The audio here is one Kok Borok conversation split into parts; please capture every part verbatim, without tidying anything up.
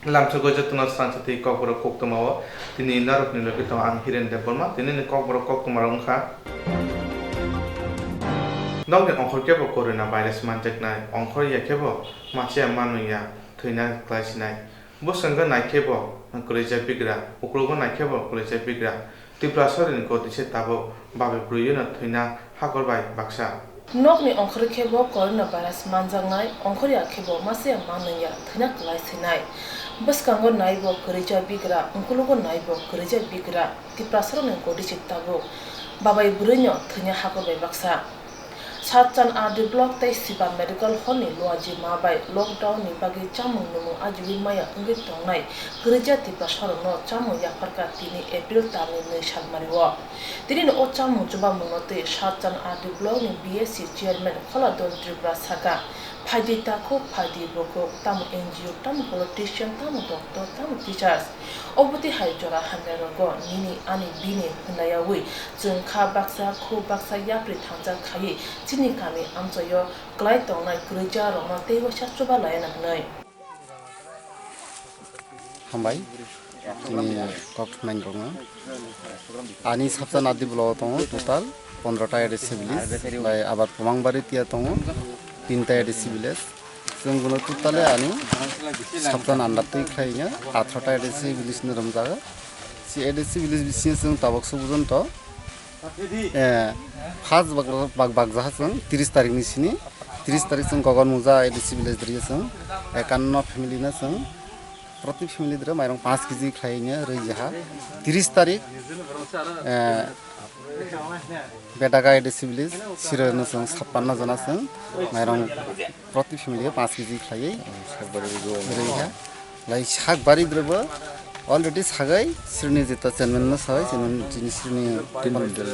Lamsogo jotono srangsa twi kokborok koktwmao tini norokni logi tongo ang Hiren Debbarma. Tinini kokborok koktwmarok wngkha: Nokni ongkhor khe bo corona virus manjaknai, ongkhor ya khe bo masiya manwi ya, thwina klai sinai. Bwskango nai khe bo kwrwija bigra, uklogo nai khe bo kwrwija bigra. Tiprasaroni gotise tabuk babai bwrwino thwina hakor bai baksa. Nokni ongkhor khe bo corona virus manjaknai, ongkhor ya khe bo masiya manwi ya, thwina klai sinai. Bwskango nai bo kwrwija bigra, uklogo nai bo kwrwija bigra. Tiprasaroni gotise tabuk babai bwrwino thwina hakor bai baksa. Satchan R D block tei Siba Medical Hall ni luaji ma bai lockdown ni bagwi chamung nwmung ajiwi maya wngwi tongnai kwrwija Tiprasarokno chamung yapharkha tini April talni nwi salmari o. Tinini o chamung chubamungno twi Satchan R D block ni B S C chairman Kholadol Tripura saka, phaidi takhuk, phaidi bukhuk, tamo N G O, tamo politician, tamo doctor, tamo teachers. Obotwi hai jora hamya rogo nini ani bini hwnlayawi chwng kha baksa khu baksa yapri thansa khaiwi chini kami amchoio klai tongnai kwrwija rokno tei waisa chuba laiana hwnwi. Hambai, chini kok nang rokno. Ani Satchan R D block tongo total pondro ta A D C village, bai abar Phumangbari tia tongo tin ta A D C village. Chwng bono totally ani Satchan under twi khlai ya, atharo ta A D C village ni romjago. Si A D C village bisingo chwng tabuk se bujon to, eh, first bak, bak, bakjaha chwng tris tarik ni sini, tris tarik chwng Gogon Muja A D C village dri chwng ekanno family no chwng proti family dri mairong panch K G khlai ya rwi jaha. Tris tarik, eh, Bedaga A D C village, siro no chwng sappanno jona chwng mairong proti family o panch K G khlaiwi rwkha. Lai sak bari drobo already sagai sirni jeta chairman no sagai, chairman chini sirni tin quintal,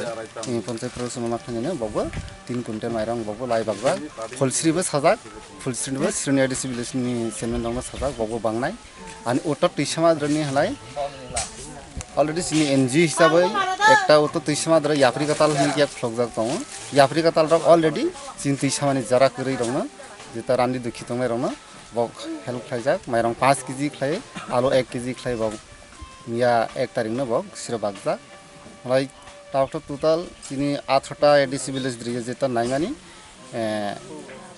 eh, panchayat pro suma makthani no bobo tin quintal mairong bobo lai bakjak, Phulsri bo sajak, Phulsri bo sirni A D C village ni chairman rok no sajak, bobo bangnai. Ani utor twisama droni halai already chini N G O hisabai ekta utor twisama dra yapri katal hinwi khe phlokjak tongo. Yapri katal rok already chini twisamani jara kwrwi rokno, jeta randi dukhi tongnai rokno bok help khlaijak, mairong panch K G khlai, alu ek K G khlai bok ya ek tarikno bok siro bakjak. Halai tabuk total chini atharo ta A D C village dri jeta naimani, eh,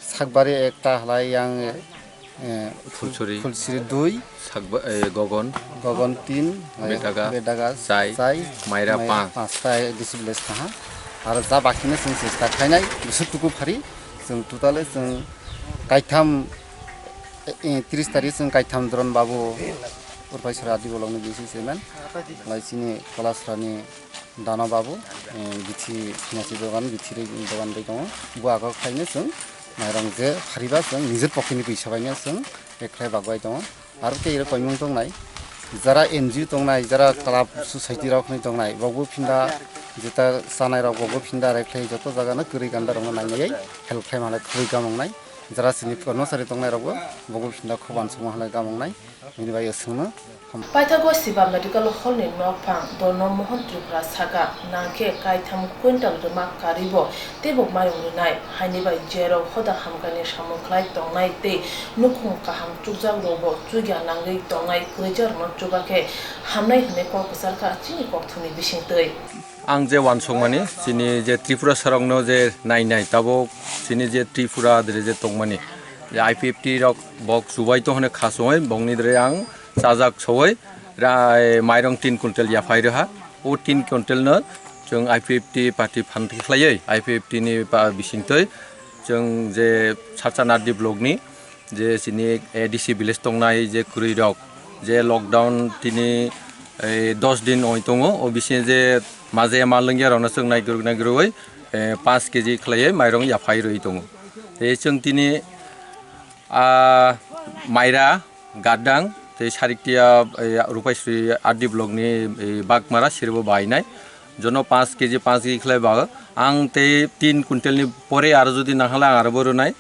Sakbari ekta halai yang, eh, Phulsuri. Phulsuri dui, Sakba-, eh, Gogon. Gogon tin, eh, Bedaga. Bedaga chai, chai, Maira mai-, panch. Panch ta A D C village taha. Aro ja bakino chwng chesta khlainai, bwswk tuku phari, chwng totally chwng kaitham, eh, tris tarik chwng kaitham Dron Babu, Urpaisora Adi bolongni B C chairman, lai chini Kolasrani Dana Babu, eh, bithi, phinachi dogan, bithi rwi dogan rwi tongo. Bo agok khaino chwng mairong je phariba chwng nijor pocket ni pisa baino chwng ekhlai bagbai tongo. Aro tei ero koimung tongnai, jara N G O tongnai, jara club society rok hinwi tongnai, bokbo phinda jeta chanai rok bokbo phinda rekhlai joto jaga no kwrwi ganda rokno nainaiwi help khlai manlai khurui gamongnai. Jara chini kormosari tongnai rokbo bokbo phinda khoban songma halai gamongnai. Bini bai swngno. Paithago Siba Medical Hall ni nokphang Dorno Mohon Tripura saka, nangkhe kaitham quintal rwma karibo teibo mayung rwnai, haini bai jerok hoda hamkani samung khlai tongnai tei nukhung kaham chukjak rokbo chugya nangwi tongnai kwrwijarokno chubakhe hamnai hwnwi kok kwcharkha chini kokthumni bisingtwi. Ang je wansukmani, chini je Tripura sarokno je nainai, tabuk chini je Tripura dre je tongmani, je I P F T rok bok chubai tong hwnwi khasungwi bokni dre ang chajak sowoi ra-, mairong tin quintal yaphai rwha. O tin quintal no chwng I P F T party phan khlaiwi, I P F T ni ba bisingtwi chwng je Satchan R D block ni je chini A D C village tongnai je kwrwi rok, je lockdown tini, eh, dos din oi tongo, o bisingo je maje ma lwngya rokno chwng naigruk naigrui, eh, panch K G khlaiwi mairong yaphai rwi tongo. Tei chwng tini, ah, Maira, Gadang, tei Sariktia, eh, Rupaisri R D block ni, eh, Bagmara siribo bainai. Jono panch K G, panch K G khlai bago. Ang tei tin quintal ni pore aro jodi nanghala ang aro bo rwnai.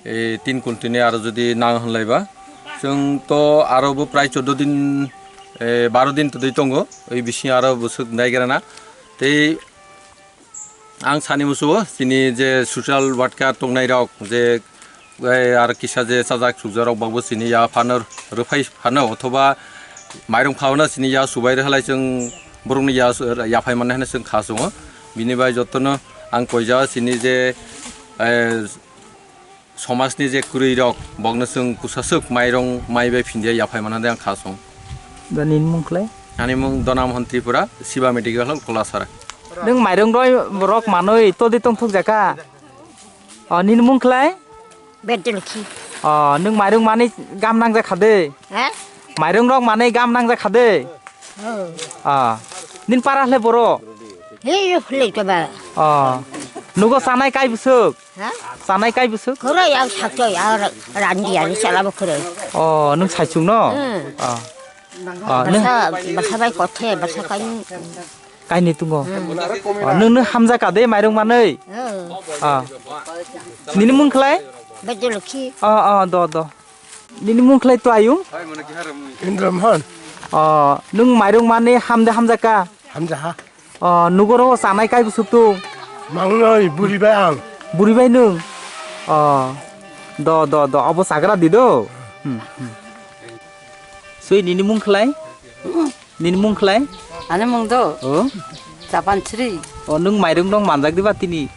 E, tin quintal ni aro jodi nang hwnlaiba, chwng to aro bo prai chordo din, e, baro din twdwi tongo, oi bisingo aro bwswk naigrana. Tei ang sani musugo, chini je social worker tongnai rok, je eh, ar kisa je chajak chukjak rok bokbo chini ya phano rwphai phano othoba mairung phano chini ya subai rwhalai chwng borokni ya, ya phai manna hwnwi chwng kha chungo. Bini bai jotono ang koija chini je, eh, somajni je kwrwi rok bokno chwng bwsaswk mairung mai bai phindia ya phai manna hwnwi ang kha chungo. Da nini mung khlai? Ani mung Dona Mohan Tripura, Siba Medical Hall, Kolasara. Nwng mairung roi rok manwi todi tongthok jaka? O, nini mung khlai? Bedolkhi. O, nwng mairung manwi gam nangjak kha de? Ha? Mairung rok manwi gam nangjak kha de? Oh. O. Nini para hle boro? He, yo hle to ba. O. Nugo sanai kai bwswk? Ha? Sanai kai bwswk? Khoro ya sakto ya randi ya chala bo khoro. O, nwng saichung no? Hmm. O. O, nwng basa, basa bai kothe, basa kai. Kainwi tongo. Hmm. O, nwng, nwng hamjak ka de mairung manwi? Hmm. O. Nini mung khlai? Bajolokhi. O, o, do, do. Nini mung khlai to ayung? Indra Mohan. O, nwng mairung manwi hamde hamjak ka? Hamjak ha. O, nugoro sanai kai bwswk tung? Mangnoi, buri bai ang. Buri bai nwng? O, do, do, do, obo sagra di do. Hmm, hmm. Sui nini mung khlai? Nini mung khlai? Ani mung do. O? Japan Sri. O, nwng mairung dong manjak diba tini?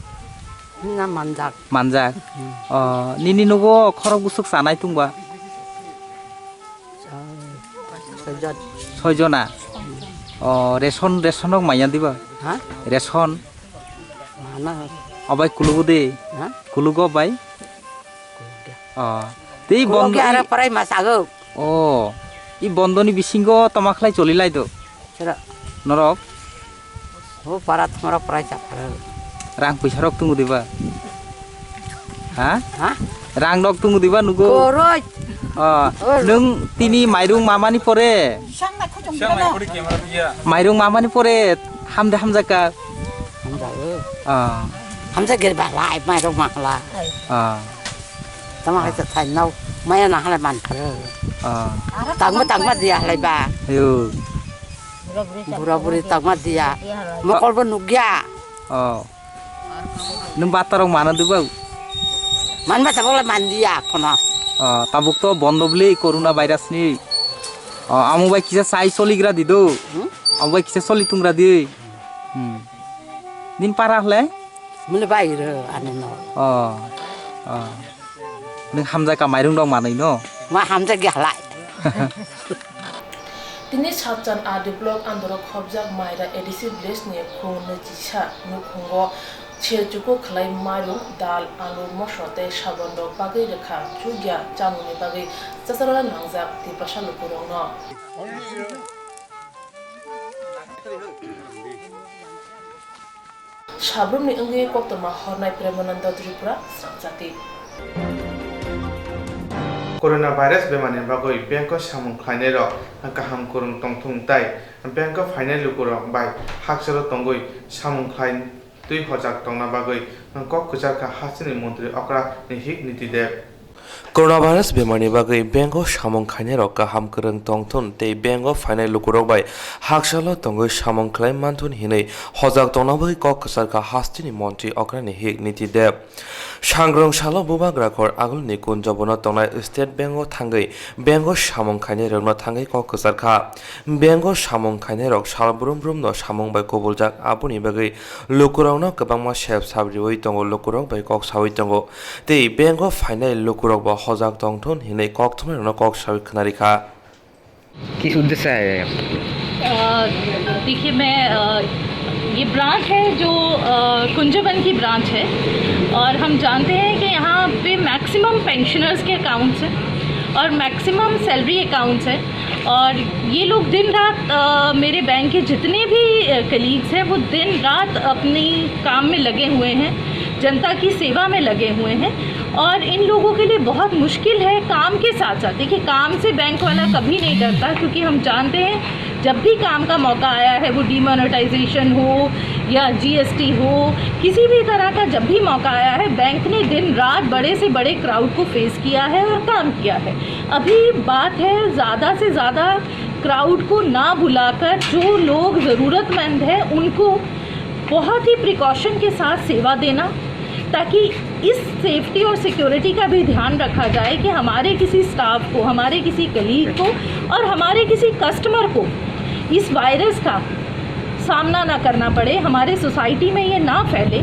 Na manjak. Manjak. Hmm. O, nini nugo khorok bwswk sanai tungba? Soijon. Soijona. O, ration, ration rok manya diba? Ha? Ration. Mana? Obai kulugo de. Ha? Kulugo bai? Kulugo. O. Tei bondo. Kulugo ara parai masago. O, i bondoni bisingo toma khlai choli lai do? Sira. Norok? O, para thumra parai cha phara. Rang puisa rok tungu diba? Ha? Ha? Rang rok tungu diba nugo? Koroi. O, oi. Nwng tini mairung mamani pore? Mairung mamani pore hamde hamjak ka? Hamjak, o. O. Hamjak gir ba lai mairung mahla. O. Tama hai ta thai nau, maya na halai man phar. Ah. Tangma tangma dia halai ba. Ayo. Bura buri tangma dia. Mokol bo nugya. Oh. Nwng batarok mana dubau? Man ba tabok lai man dia kono. Oh, tabuk to bondo bli corona virus ni. Oh, amo bai kisa sai soligra di do. Hmm? Amo bai kisa soli tungra di. Hmm. Nin para hle? Mili bai ro ani no. Oh. Oh. Nwng hamjak ka mairung rok manwi no? Ma hamjak ya halai. Tini Satchan R D block andorok khobjak Maira A D C village ni khung nwi chisa nukhungo sel chuku khlai mairung, dal, alu, moso tei sabon rok bagwi rwkha chukya chamungni bagwi chacharla nangjak Tiprasa lukurokno. Sabrumni wngwi koktwma hornai Premananda Tripura srangchati. Corona virus bemarni bagwi bank o samung khlainairok kaham kwrwng tongthung tei bank o phainai lukurok bai hakchalo tongwi samung khlai twi hojak tongna bagwi kok kwchar kha hasteni montri okra Nihik Niti Deb. Coronavirus bemarni bagwi bank o samung khainairok kaham kwrwng tongthun tei bank o phainai lukurok bai hakchalo tongwi samung khlai manthun hinwi hojak tongna bagwi kok kwchar kha hasteni montri okra Nihik Niti Deb. Sangrong salo bubagra khor agulni kunjobono tongnai State Bank o thangwi bank o samung khainairokno thangwi kok kwchar kha. Bank o samung khainairok sal brum brumno samung bai kubuljak, aboni bagwi lukurokno kwbangma sep sap riwi tongo, lukurok bai kok sawi tongo. Tei bank o phainai lukurok bo hojak tongthun hinwi kok thumnairokno kok sawi khwnarikha. किस उद्देश्य से आए हैं आप? अ, देखिए, मैं, अ, ये ब्रांच है जो, अ, कुंजवन की ब्रांच है और हम जानते हैं कि यहाँ पे मैक्सिमम पेंशनर्स के अकाउंट्स हैं और मैक्सिमम सैलरी अकाउंट्स हैं। और ये लोग दिन रात, अ, मेरे बैंक के जितने भी, अ, कलीग्स हैं, वो दिन रात अपनी काम में लगे हुए हैं, जनता की सेवा में लगे हुए हैं। और इन लोगों के लिए बहुत मुश्किल है काम के साथ साथ। देखिए, काम से बैंक वाला कभी नहीं डरता, क्योंकि हम जानते हैं जब भी काम का मौका आया है, वो डिमोनेटाइजेशन हो या जीएसटी हो, किसी भी तरह का जब भी मौका आया है, बैंक ने दिन रात बड़े से बड़े क्राउड को फेस किया है और काम किया है। अभी बात है ज़्यादा से ज़्यादा क्राउड को ना बुलाकर जो लोग ज़रूरतमंद हैं उनको बहुत ही प्रिकॉशन के साथ सेवा देना, ताकि इस सेफ्टी और सिक्योरिटी का भी ध्यान रखा जाए कि हमारे किसी स्टाफ को, हमारे किसी कलीग को और हमारे किसी कस्टमर को इस वायरस का सामना ना करना पड़े, हमारे सोसाइटी में ये ना फैले।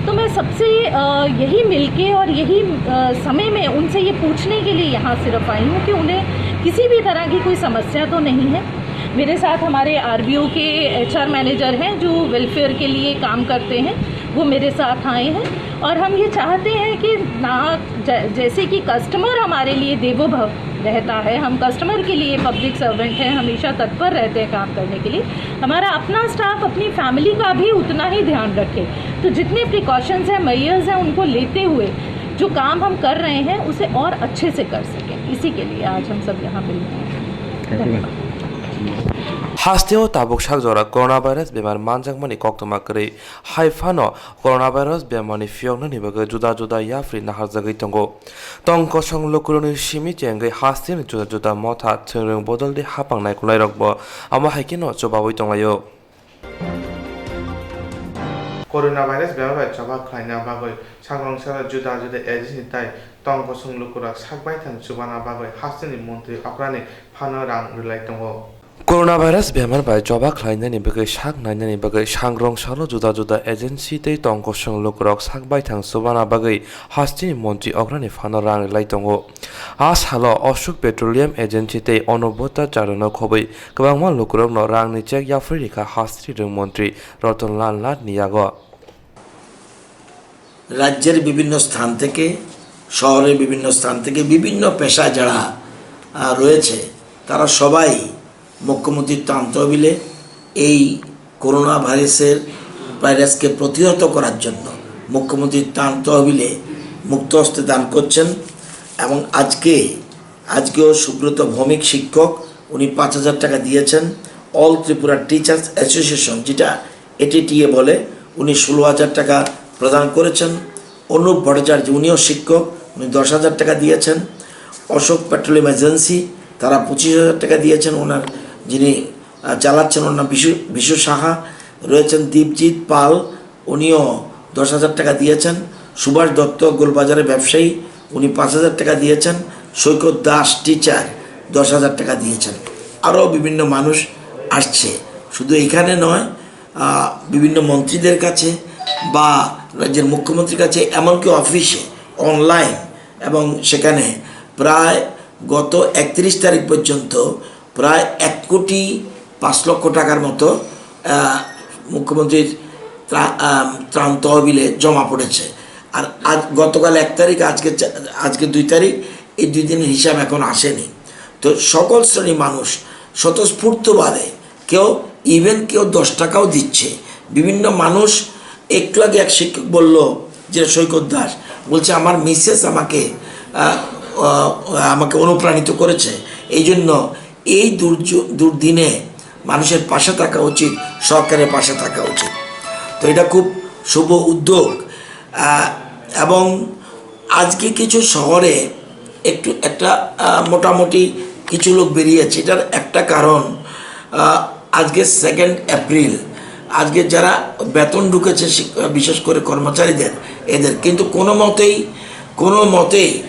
तो मैं सबसे अ, यही मिलके और यही अ, समय में उनसे ये पूछने के लिए यहाँ सिर्फ आई हूँ कि उन्हें किसी भी तरह की कोई समस्या तो नहीं है। मेरे साथ हमारे आरबीओ के एचआर मैनेजर हैं जो वेलफेयर के लिए काम करते हैं, वो मेरे साथ आए हैं और हम ये चाहते हैं कि ना जै-, जैसे कि कस्टमर हमारे लिए देवो भव रहता है, हम कस्टमर के लिए पब्लिक सर्वेंट हैं, हमेशा तत्पर रहते हैं काम करने के लिए। हमारा अपना स्टाफ अपनी फैमिली का भी उतना ही ध्यान रखे। तो जितने प्रिकॉशंस हैं, मेजर्स हैं, उनको लेते हुए जो काम हम कर रहे हैं उसे और अच्छे से कर सकें, इसी के लिए आज हम सब यहाँ मिले हैं। धन्यवाद। Hasteo tabuk sak jora coronavirus bemar manjakmani koktwma kwrwi, hai phano coronavirus bemarni phiyoknani bagwi juda juda yapri naharjagwi tongo. Tong kosong lukurokni simi chengwi hasteni juda juda motha, thwrwng bodoldi hapang naikolnairokbo amo hai kheno chubaui tonglaio. Coronavirus bemar bai choba khlaina bagwi sagrong salo juda juda agency tai tong kosong lukurok sak baithang chubana bagwi hasteni montri okrani phano rang rwlai tongo. Coronavirus bemar bai choba khlainani bagwi sak nainani bagwi sangrong salo juda juda agency tei tong kosong lukurok sak baithang chubana bagwi hasteni montri okrani phano rang rwlai tongo. A salo Ashok Petroleum Agency tei Anubhuta Charano khobwi kwbangma lukurokno rangni chek yaphrwi rikha hasteni rwng montri Ratan Lal Nath ni yago. রাজ্যের বিভিন্ন স্থান থেকে, শহরের বিভিন্ন স্থান থেকে বিভিন্ন পেশা যারা আহ, রয়েছে, তারা সবাই মুখ্যমন্ত্রীর ত্রাণ তহবিলে এই করোনা ভাইরাসের ভাইরাসকে প্রতিহত করার জন্য মুখ্যমন্ত্রীর ত্রাণ তহবিলে মুক্ত হস্তে দান করছেন। এবং আজকে আজকেও সুব্রত ভৌমিক শিক্ষক, উনি পাঁচ হাজার টাকা দিয়েছেন। অল ত্রিপুরা টিচার্স অ্যাসোসিয়েশন, যেটা এটিটিএ বলে, উনি ষোলো হাজার টাকা প্রদান করেছেন। অনুপ ভট্টাচার্য, উনিও শিক্ষক, উনি দশ হাজার টাকা দিয়েছেন। অশোক পেট্রোলিয়াম এজেন্সি, তারা পঁচিশ হাজার টাকা দিয়েছেন। ওনার যিনি আহ, চালাচ্ছেন, ওনার বিশু বিশু সাহা। রয়েছেন দীপজিৎ পাল, উনিও দশ হাজার টাকা দিয়েছেন। সুভাষ দত্ত, গোলবাজারের ব্যবসায়ী, উনি পাঁচ হাজার টাকা দিয়েছেন। সৈকত দাস, টিচার, দশ হাজার টাকা দিয়েছেন। আরও বিভিন্ন মানুষ আসছে, শুধু এখানে নয়, আহ, বিভিন্ন মন্ত্রীদের কাছে বা রাজ্যের মুখ্যমন্ত্রীর কাছে, এমনকি অফিসে, অনলাইন, এবং সেখানে প্রায় গত একত্রিশ তারিখ পর্যন্ত প্রায় এক কোটি পাঁচ লক্ষ টাকার মতো আহ, মুখ্যমন্ত্রীর ত্রা- আহ, ত্রাণ তহবিলে জমা পড়েছে। আর আজ, গতকাল এক তারিখ, আজকে চা- আজকে দুই তারিখ, এই দুই দিনের হিসাব এখন আসেনি। তো সকল শ্রেণীর মানুষ স্বতঃস্ফূর্তভাবে কেউ, ইভেন কেউ দশ টাকাও দিচ্ছে। বিভিন্ন মানুষ, একটু আগে এক শিক্ষক বলল যে সৈকত দাস বলছে, "আমার মিসেস আমাকে আহ, আহ, আমাকে অনুপ্রাণিত করেছে, এই জন্য এই দুর্যো- দুর্দিনে মানুষের পাশে থাকা উচিত, সরকারের পাশে থাকা উচিত।" তো এটা খুব শুভ উদ্যোগ। আহ, এবং আজকে কিছু শহরে একটু একটা আহ, মোটামুটি কিছু লোক বেরিয়েছে। এটার একটা কারণ, আহ, আজকে সেকেন্ড এপ্রিল, আজকে যারা বেতন ঢুকেছে শিক- বিশেষ করে কর্মচারীদের, এদের কিন্তু কোনো মতেই কোনো মতেই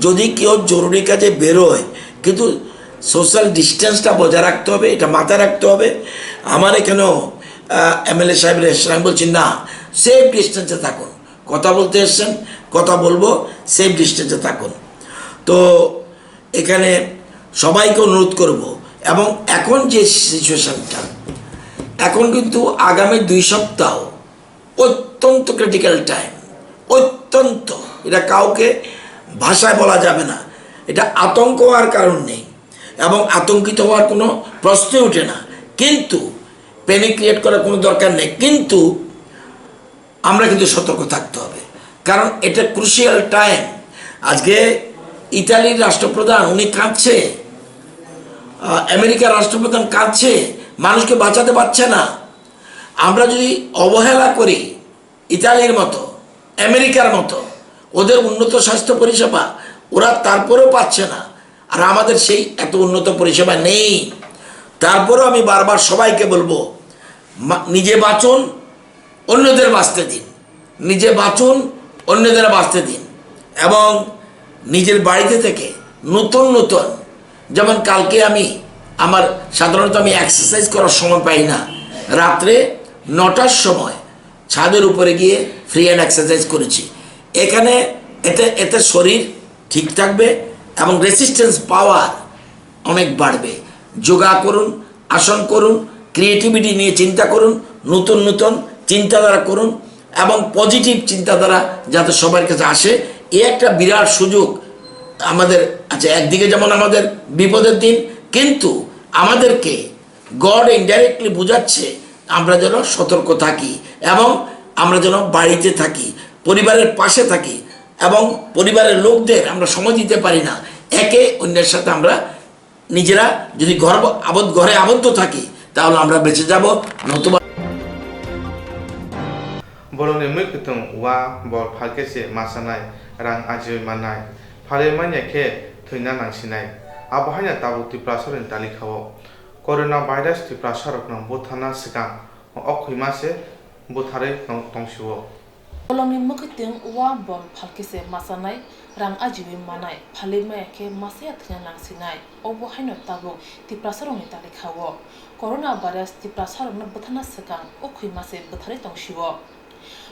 যদি কেউ জরুরি কাজে বেরোয়, কিন্তু সোশ্যাল ডিস্টেন্সটা বজায় রাখতে হবে, এটা মাথায় রাখতে হবে। আমার এখানেও এমএলএ সাহেব এসেছেন, আমি বলছি, "না, সেফ ডিস্টেন্সে থাকুন, কথা বলতে এসছেন, কথা বলবো, সেফ ডিস্টেন্সে থাকুন।" তো এখানে সবাইকে অনুরোধ করব। এবং এখন যে সিচুয়েশনটা, এখন কিন্তু আগামী দুই সপ্তাহ অত্যন্ত ক্রিটিক্যাল টাইম, অত্যন্ত, এটা কাউকে ভাষায় বলা যাবে না। এটা আতঙ্ক হওয়ার কারণ নেই এবং আতঙ্কিত হওয়ার কোনো প্রশ্নই ওঠে না, কিন্তু প্যানিক ক্রিয়েট করার কোনো দরকার নেই। কিন্তু আমরা কিন্তু সতর্ক থাকতে হবে, কারণ এটা ক্রুশিয়াল টাইম। আজকে ইতালির রাষ্ট্রপ্রধান, উনি কাঁদছে, আহ, আমেরিকার রাষ্ট্রপ্রধান কাঁদছে, মানুষকে বাঁচাতে পারছে না। আমরা যদি অবহেলা করি, ইতালির মতো, আমেরিকার মতো, ওদের উন্নত স্বাস্থ্য পরিষেবা ওরা তারপরেও পাচ্ছে না, আর আমাদের সেই এত উন্নত পরিষেবা নেই। তারপরেও আমি বারবার সবাইকে বলবো, মা- নিজে বাঁচুন, অন্যদের বাঁচতে দিন। নিজে বাঁচুন, অন্যদের বাঁচতে দিন এবং নিজের বাড়িতে থেকে নতুন নতুন, যেমন কালকে আমি আমার, সাধারণত আমি এক্সারসাইজ করার সময় পাই না, রাত্রে নটার সময় ছাদের উপরে গিয়ে ফ্রি হ্যান্ড এক্সারসাইজ করেছি। এখানে এতে এতে শরীর ঠিক থাকবে এবং রেসিস্ট্যান্স পাওয়ার অনেক বাড়বে। যোগা করুন, আসন করুন, ক্রিয়েটিভিটি নিয়ে চিন্তা করুন, নতুন নতুন চিন্তাধারা করুন এবং পজিটিভ চিন্তাধারা যাতে সবার কাছে আসে, এ একটা বিরাট সুযোগ আমাদের। আচ্ছা, একদিকে যেমন আমাদের বিপদের দিন, কিন্তু আমাদেরকে গড ইনডাইরেক্টলি বুঝাচ্ছে আমরা যেন সতর্ক থাকি এবং আমরা যেন বাড়িতে থাকি, পরিবারের পাশে থাকি এবং পরিবারের লোকদের আমরা সময় দিতে পারি না, একে অন্যের সাথে আমরা নিজেরা যদি ঘর আবদ্ধ, ঘরে আবদ্ধ থাকি, তাহলে আমরা বেঁচে যাব, নতুবা Bolongni mui kwtwng wa bol phalkhe se masanai, rang ajiwi mannai, phalwi manya khe thwina nangsinai. Abo haino tabuk Tiprasarokni talikha-o Corona virus Tiprasarokno buthana swkang o khwima se butharwi tong-, tongsi-o. Bolongni mwkhwtwng wa bol phalkhe se masanai, rang ajiwi manai, phalwi maya khe masaya thwina nangsinai. Obo haino tabuk Tiprasarokni talikha-o. Corona virus Tiprasarokno buthana swkang o khwima se butharwi tongsi-o.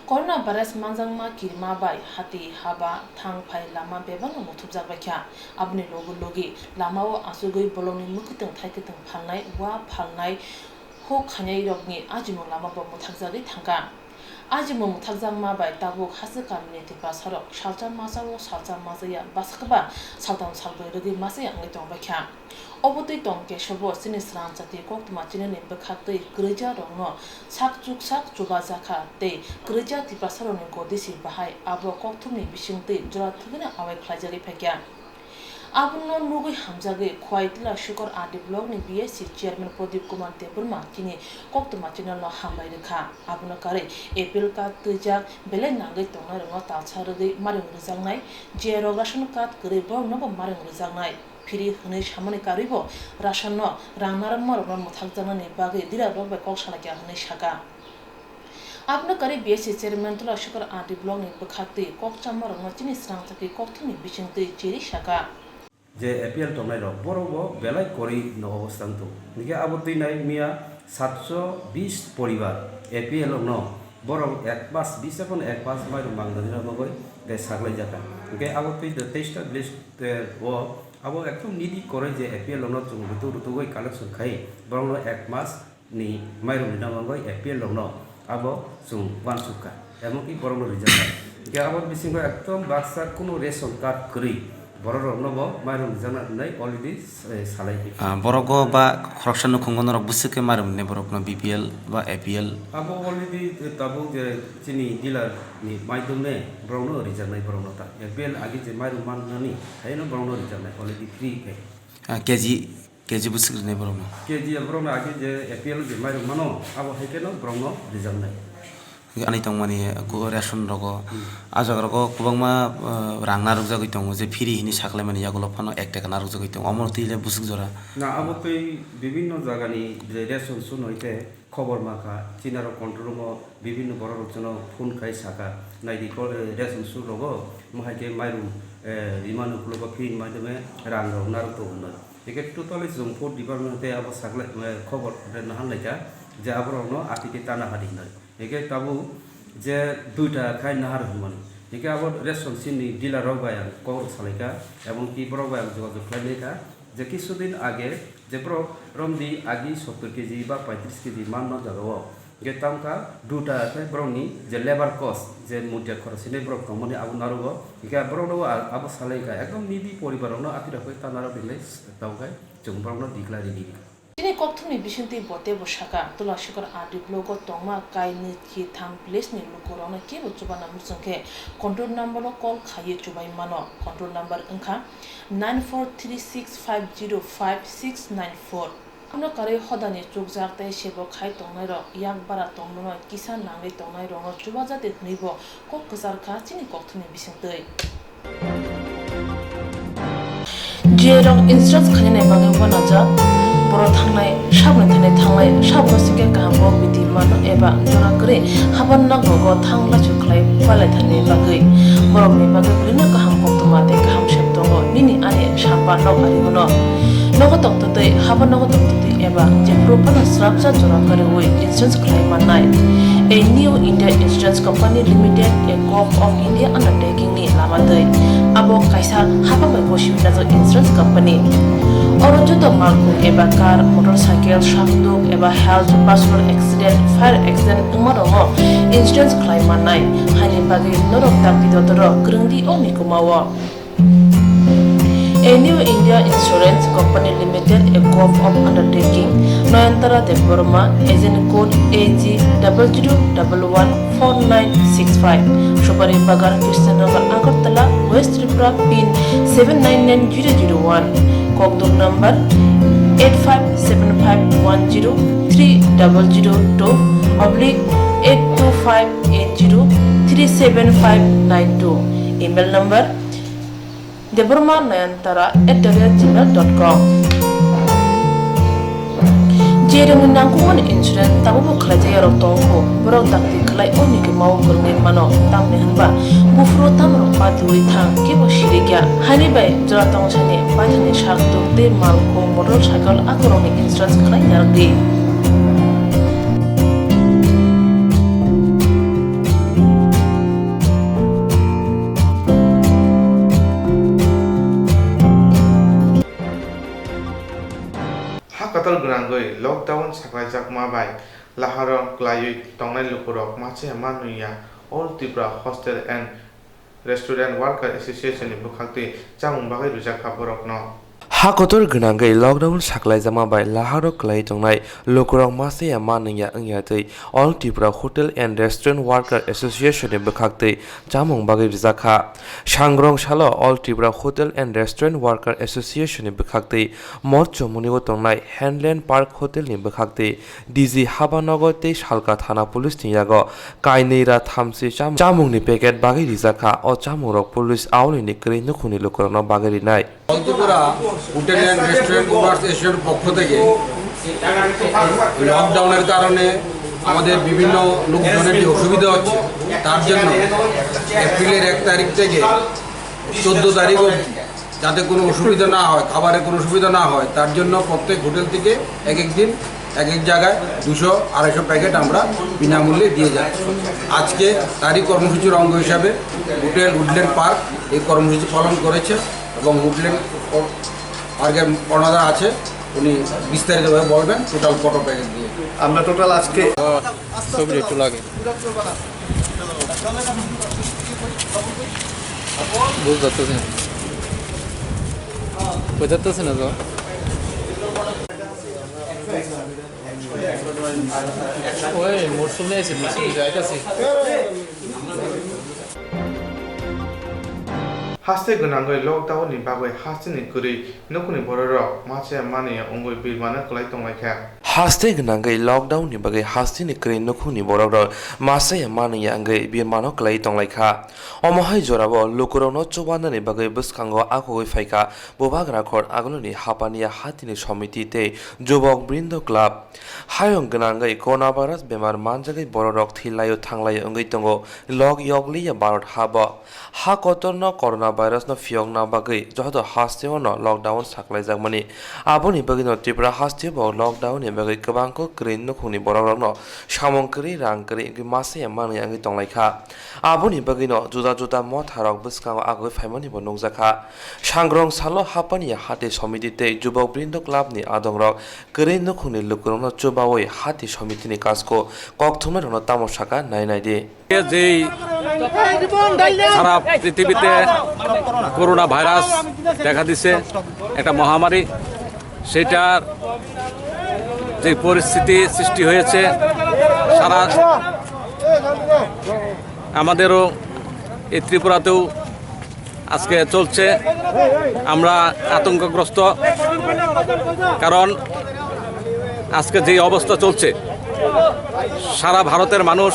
Corona virus manjakma kirima bai hati haba thang phai lama bebakno muthubjak baikha. Aboni logi logi lama-o achugwi bolongni mwkhwtwng thai kwtwng phalnai, wa phalnai, huk khainairokni ajimung lama bo mwthakjagwi thangkha. Ajimung mwthakjakma bai tabuk hachwk kamini Tiprasarok salsa masa-o salsa masaya bwsakba saltham salbrwi rwgwi masaya wngwi tongbaikha. Obo twi tong kesobo chini swrangchati koktwma chinani bwkhaktwi kwrwija rokno sak chuksak chubajakha tei kwrwija Tiprasarokni godisi bahai abo kokthumni bisingtwi jora thwgwino awai khlaijagwi phaikha. Abono nugwi hamjagwi Khowai Tila Shikor R D blockni B S C chairman Pradip Kumar Debbarma chini koktwma channelno hambai rwkha. Abono karwi A P L card twijak belai nangwi tongnairokno talsa rwgwi marwng rwjaknai, je rok ration card kwrwi boroknobo marwng rwjaknai. Phiri hwnwi samani karwibo rasanno rang narwkmarokno mwthakjaknani bagwi dealerrok bai kok salaikha hwnwi sakha. Abono karwi B S C chairman Tula Shikor R D blockni bwkhaktwi kokchammarokno chini swrangchakni kokthumni bisingtwi chiri sakha. Je A P L tongnairok borokbo belai koroi no obostha wng tongo. Hinkhe abo twi nai miya satso bis poribar A P L rokno borok ek mas, bis ekhon ek mas mairum mangnani bagwi tei saklaijakha. Hinkhe abo twi the teista village, eh, o abo ekdom needy koroi je A P L rokno chwng rutuk rutugwi collection khai borokno ek mas ni mairum rina bagwi A P L rokno abo chwng uansukha, emonki borokno rijaknai. Hinkhe abo bisingo ekdom baksa kunu ration card kwrwi borok rokno bo mairum rijakna hinwi already, eh, salai. Ah, borok o ba khoroksa nukhungo norok bwswk khe mairum rwnai borokno B P L ba A P L? Abo already, eh, tabuk je chini dealer ni maidome borokno rijaknai borokno ta. A P L agi je mairum mannani haino borokno rijaknai already free khe. Ah, K G, K G bwswk rwnai borokno? K G borokno agi je A P L je mairum mano abo hai kheno borokno rijaknai. Ani tongmani ku ration rogo, hmm, ah jaga rogo kwbangma, ah, rang narwkjagwi tongo, je free hwnwi saklaimani yagulo phano ek taka narwkjagwi tongo, omono twi le bwswk jora. Na, abo twi bibinno jagani je ration suno hwnkhe khobor mankha, chini aro control room o bibinno borok rok jono phone khai sakha, naidi ko, eh, ration su rogo, mo hai khe mairum, eh, rimani ukologo free ni maidome rang rok narwk tongo hwnwi. Hwnkhe totally chwng food department tei abo saklai, eh, khobor naharlaikha je aborokno atwi khe tana hadi hwnwi. Hingke tabuk je duita khai nahar hwnmani. Hingke abo ration sini dealer rok bai ang kok rok salaikha, ebong ki borok bai ang jogajog khlai laikha je kisu din age je borok romdi agi sottor keji ba paitris keji manna jagao. Hingke tamkha duita khe borokni je labour cost je mudia khorok sini borok tongmani abo narugo. Hingke borok no abo salaikha ekdom needy poribar rokno aphi rok bai ta narok hinlai tabuk hai chwng borok no declare ridi. Chini kokthumni bisingtwi bo teibo sakha, Tula Shikor R D block o tongma kainwi kitham village ni lukurokno kebo chubana muchung khe control number o call khaiwi chubai mano. Control number wngkha nine four three six five zero five six nine four. Abono karwi hodani chukjak tei sebo khai tongnairok yak bara tongmano kisa nangwi tongnairokno chubajadi hwnwibo kok kwcharkha chini kokthumni bisingtwi. J rok insurance khainani bagwi uanajak, borok thangnai, saboni thani thangnai, sabno singkhe kaham kok biti mano eba jora kwrwi haban nok rogo thang lachu khlai palaithani bagwi borokni bagwi belino kaham koktwma tei kaham sep tongo nini ani samba nok ariono. Nogo tongtwtwi haban nogo tongtwtwi eba jephuru phano srapsa jora kwrwi insurance khlai mannai. A New India Insurance Company Limited, a Govt of India undertaking ni lama twi. Abo kaisa hapang bai bosi binajak insurance company. Oro joto malkhung eba car, motorcycle, sakduk eba health, personal accident, fire accident wngma rokno insurance khlai mannai. Haini bagwi norok dakti dotoro kwrwngdi o mikumao. A New India Insurance Company Limited, a Govt of undertaking, Nayantara Debbarma, agent code A G double zero double one four nine six five, Subari Bagan, Krishnanagar, Agartala, West Tripura, pin seven nine nine zero zero one, kokduk number eight five seven five one zero three double zero two oblique eight two five eight zero three seven five nine two, email number Debbarma Nayantara at the rate gmail dot com. Jerwngni nangkukmani insurance tabukbo khlaijak yarok tongkho, borok dakti khlai o mikimao kwrwngwi mano, tamni hwnba buphuru tamrok patiwi thang, kebo sirikya. Haini bai jora tongsani paithani sak tuk tei malkhung, motorcycle akorokni insurance khlai narwkdi. Ha kotor gwnangwi lockdown saklaijakma bai laharo kwlaiwi tongnai lukurok machaya manwi ya All Tripura Hostel and Restaurant Worker Association ni bwkhaktwi chamung bagwi rwjak kha borokno. Ha kotor gwnangwi lockdown saklaijakma bai laharo kwlaiwi tongnai lukurok machaya manwi ya wngya twi All Tripura Hotel and Restaurant Worker Association ni bwkhaktwi chamung bagwi rwjak kha. Sangrong salo All Tripura Hotel and Restaurant Worker Association ni bwkhaktwi Motchomuni o tongnai Handland Park Hotel ni bwkhaktwi D G Habanogo tei Salka Thana Police ni yago kainwi ra thamsi cham-, chamungni packet bagwi rijak kha. O chamungrok police aulini kwrwi nukhungni lukurokno bagwi rinai. All Tripura Hotel and Restaurant Owners Association পক্ষ থেকে লকডাউনের কারণে আমাদের বিভিন্ন লোকজনের যে অসুবিধা হচ্ছে, তার জন্য এপ্রিলের এক তারিখ থেকে চোদ্দ তারিখ অবধি যাতে কোনো অসুবিধা না হয়, খাবারে কোনো অসুবিধা না হয়, তার জন্য প্রত্যেক হোটেল থেকে এক এক দিন এক এক জায়গায় দুশো আড়াইশো প্যাকেট আমরা বিনামূল্যে দিয়ে যাচ্ছি। আজকে তারই কর্মসূচির অঙ্গ হিসাবে হোটেল উডল্যান্ড পার্ক এই কর্মসূচি পালন করেছে এবং উডল্যান্ড পার্কের ওনারা আছে, উনি বিস্তারিতভাবে বলবেন টোটাল কত প্যাকেট দিয়ে। আমরা টোটাল আজকে সবজি একটু লাগে। বুঝতে পারতেছি না। বুঝতে পারতেছি না তো। ওই মরসুম নিয়ে আইছি, মরসুম যাইতেছি। Haste gwnangwi lockdown ni bagwi hasteni kwrwi nukhungni bororok machaya manwi wngwi birmano kwlai tonglaikha. Haste gwnangwi lockdown ni bagwi hasteni kwrwi nukhungni bororok machaya manwi wngwi birmano kwlai tonglaikha. Omo hai jorao lukurokno chubanani bagwi bwskango akhogwi phaikha Bubagra Khor aguloni Hapania Hatini Somiti tei Jubok Brindo Club. Hayung gwnangwi coronavirus bemar manjagwi bororok thilaio thanglaio wngwi tongo lok yokliya Bharat habo. Ha kotorno coronavirusno phiyokna bagwi joto hasteo no lockdown saklaijakmani. Aboni bagwino Tripura hasteo bo lockdown ni bagwi kwbangkuk kwrwi nukhungni borokrokno samung kwrwi rang kwrwi wngwi masa ya manwi wngwi tonglaikha. Aboni bagwino juda juda motharok bwskango agwi phaimani bo nukjakha. Sangrong salo Hapania Hati Somiti tei Jubok Brindo Club ni adongrok kwrwi nukhungni lukurokno chubawi Hati Somiti ni kasko kokthumnairokno tamo saka nai nai di. যেই সারা পৃথিবীতে corona virus দেখা দিছে, একটা মহামারী, সেটার যে পরিস্থিতি সৃষ্টি হয়েছে সারা আমাদেরও এই ত্রিপুরাতেও আজকে চলছে। আমরা আতঙ্কগ্রস্ত, কারণ আজকে যেই অবস্থা চলছে, সারা ভারতের মানুষ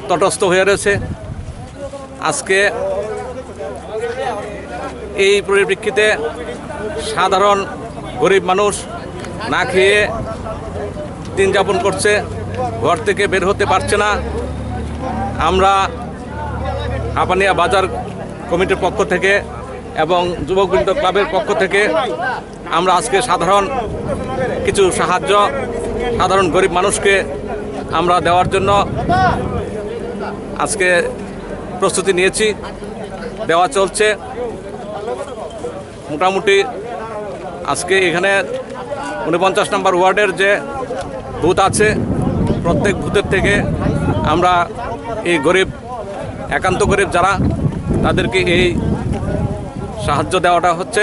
তটস্থ হয়ে রয়েছে। আজকে এই পরিপ্রেক্ষিতে সাধারণ গরিব মানুষ না খেয়ে দিন যাপন করছে। ঘর থেকে বের হতে পারছে না। আমরা হাপানিয়া বাজার কমিটির পক্ষ থেকে এবং যুবকবৃন্দ ক্লাবের পক্ষ থেকে আমরা আজকে সাধারণ কিছু সাহায্য সাধারণ গরিব মানুষকে আমরা দেওয়ার জন্য আজকে প্রস্তুতি নিয়েছি, দেওয়া চলছে। মোটামুটি আজকে এখানে ঊনপঞ্চাশ নম্বর ওয়ার্ডের যে বুথ আছে, প্রত্যেক বুথের থেকে আমরা এই গরিব, একান্ত গরিব যারা, তাদেরকে এই সাহায্য দেওয়াটা হচ্ছে।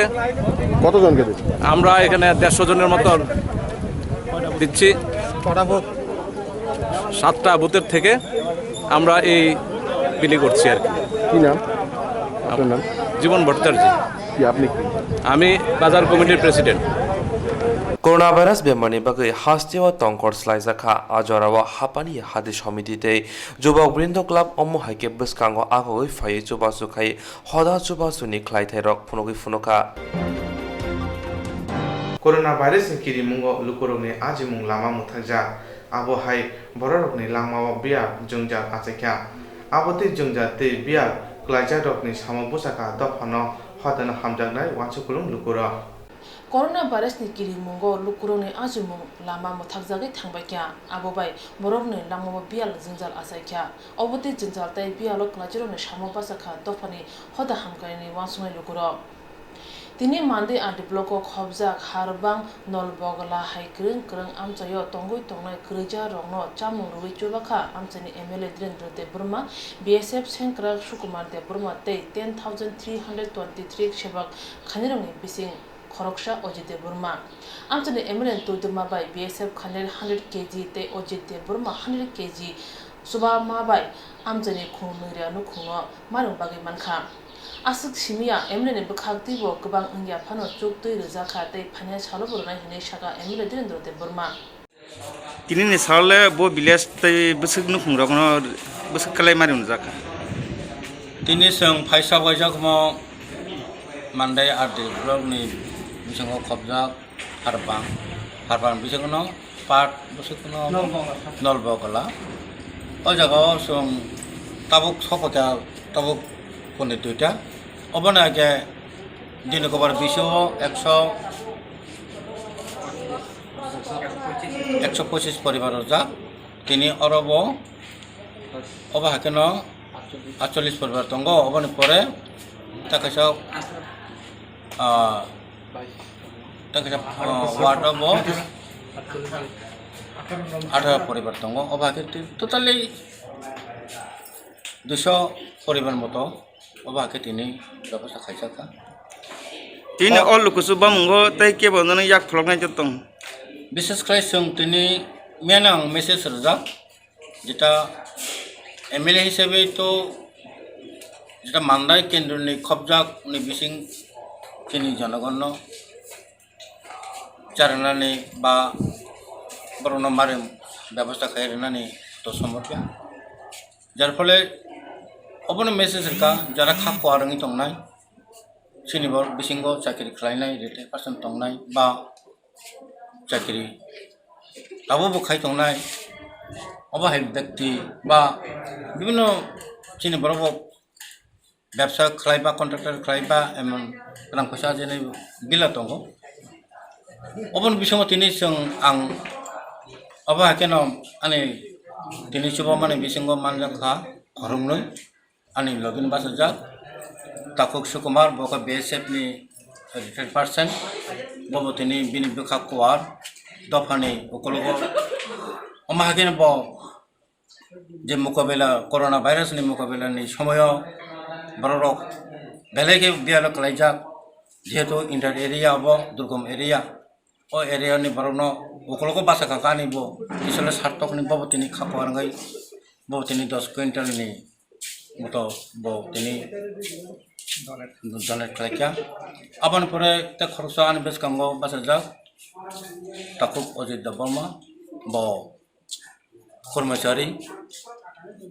কতজনকে দিচ্ছেন? আমরা এখানে দেড়শো জনের মতো দিচ্ছি। সাতটা বুথের থেকে আমরা এই বিলি করছি আর কি। কি নাম? আপনার নাম? জীবন ভট্টাচার্য। কি আপনি কি? আমি বাজার কমিটির president. Coronavirus bemar ni bagwi hasteo tongkor swlaijakha. A jorao Hapani Hadi Somiti tei Jubok Brindo Club omo hai khe bwskango agogwi phaiwi chubachu khai hoda chubachuni khlaithairok phunugwi phunukha. Coronavirus ni kirimungo lukurokni ajimung lama mwthakjak. Abo hai bororokni langmao biyal jwngjal achaikha. Abo tei jwngjal tei biyal kwlaijakrokni samo bwsakha dophano hodano hamjaknai uansukhlung lukurok. Coronavirus ni kirimungo lukurokni ajimung lama mwthakjagwi thangbaikha. Abo bai borokni langmao biyal jwngjal achaikha. Obo tei jwngjal tei biyalo kwlaijakrokni samo bwsakha dophani hoda hamkhaini uansuknai lukurok. Tini Mandi R D block o khobjak Harbang Nolbogla hai kwrwng kwrwng amchaio tongwi tongnai kwrwija rokno chamung rwui chubakha amchaini M L A Dhirendra Debbarma, B S F sengkrak Sukumar Debbarma tei ten thousand three hundred twenty three sebak khainirokni bising khoroksa Ajit Debbarma. Amchaini M L A ni twi dwma bai B S F khainai hundred K G tei Ajit Debbarma hundred K G chubama bai amchaini khung nwira nukhungno marung bagwi mankha. Aswk simi ya, M L A ni bwkhak twibo kwbang wngya phano chuk twi rwjakha tei phainai salo bo rwnai hinwi sakha M L A Dhirendra Debbarma. Tini ni salo le bo village tei bwswk nukhung rokno bwswk kwlai mari rwjakha. Tini chwng phaisa waisa khmo Mandai R D block ni bisingo khobjak Harbang, Harbang bisingo no part bwswk no Nolbogla. Nolbogla. O jaga o chwng tabuk sokota tabuk puni duita. Obono age dini kobar bisingo ekso, ekso pochis poribar rwjak. Tini oro bo obo hakeno atchollis poribar tongo. Oboni pore ta kaisa, ah, ta kaisa, ah, ward o bo atharo poribar tongo. Obo hake totally duiso poribar moto. Obo hake tini bebosta khaijak kha. Tini o lukuchu bamungo tei kebo nono yak pholoknai tong. Bishes khlai chwng tini mena ang message rwjak, jeta M L A hisabe to jeta Mandai kendro ni khobjak ni bising chini jonogon no charnani ba borokno mari bebosta khai rwnani to somorpya. Jar phole obono message rwkha, jara kha kuar wngwi tongnai, chini borok bisingo chakri khlainai, retired person tongnai ba chakri abo bo khai tongnai, obo hai bekti ba bibinno chini borok bo bebsa khlai ba, contractor khlai ba, emon rang poisa ajinai bila tongo. Oboni bisingo tini chwng ang obo hakeno ani tini chubamani bisingo manjak kha khoroknwi. Ani login bachajak Takhuk Sukumar, bo khe B S F ni retired person, bo bo tini bini bwkha kuar dophani ukologo. Omo hakeno bo je mokabela, corona virus ni mokabela ni somoyo borok rok belai khe biyalo kwlaijak, jehetu inter area bo durgom area, o area ni borok no ukologo bachakha ani bo kisale sartok ni bo bo tini kha kuar wngwi bo bo tini dos quintal ni moto bo tini donate khlaikha. Aboni pore tei khoroksa ani bwskango bachajak Takhuk Ajit Debbarma, bo kormosari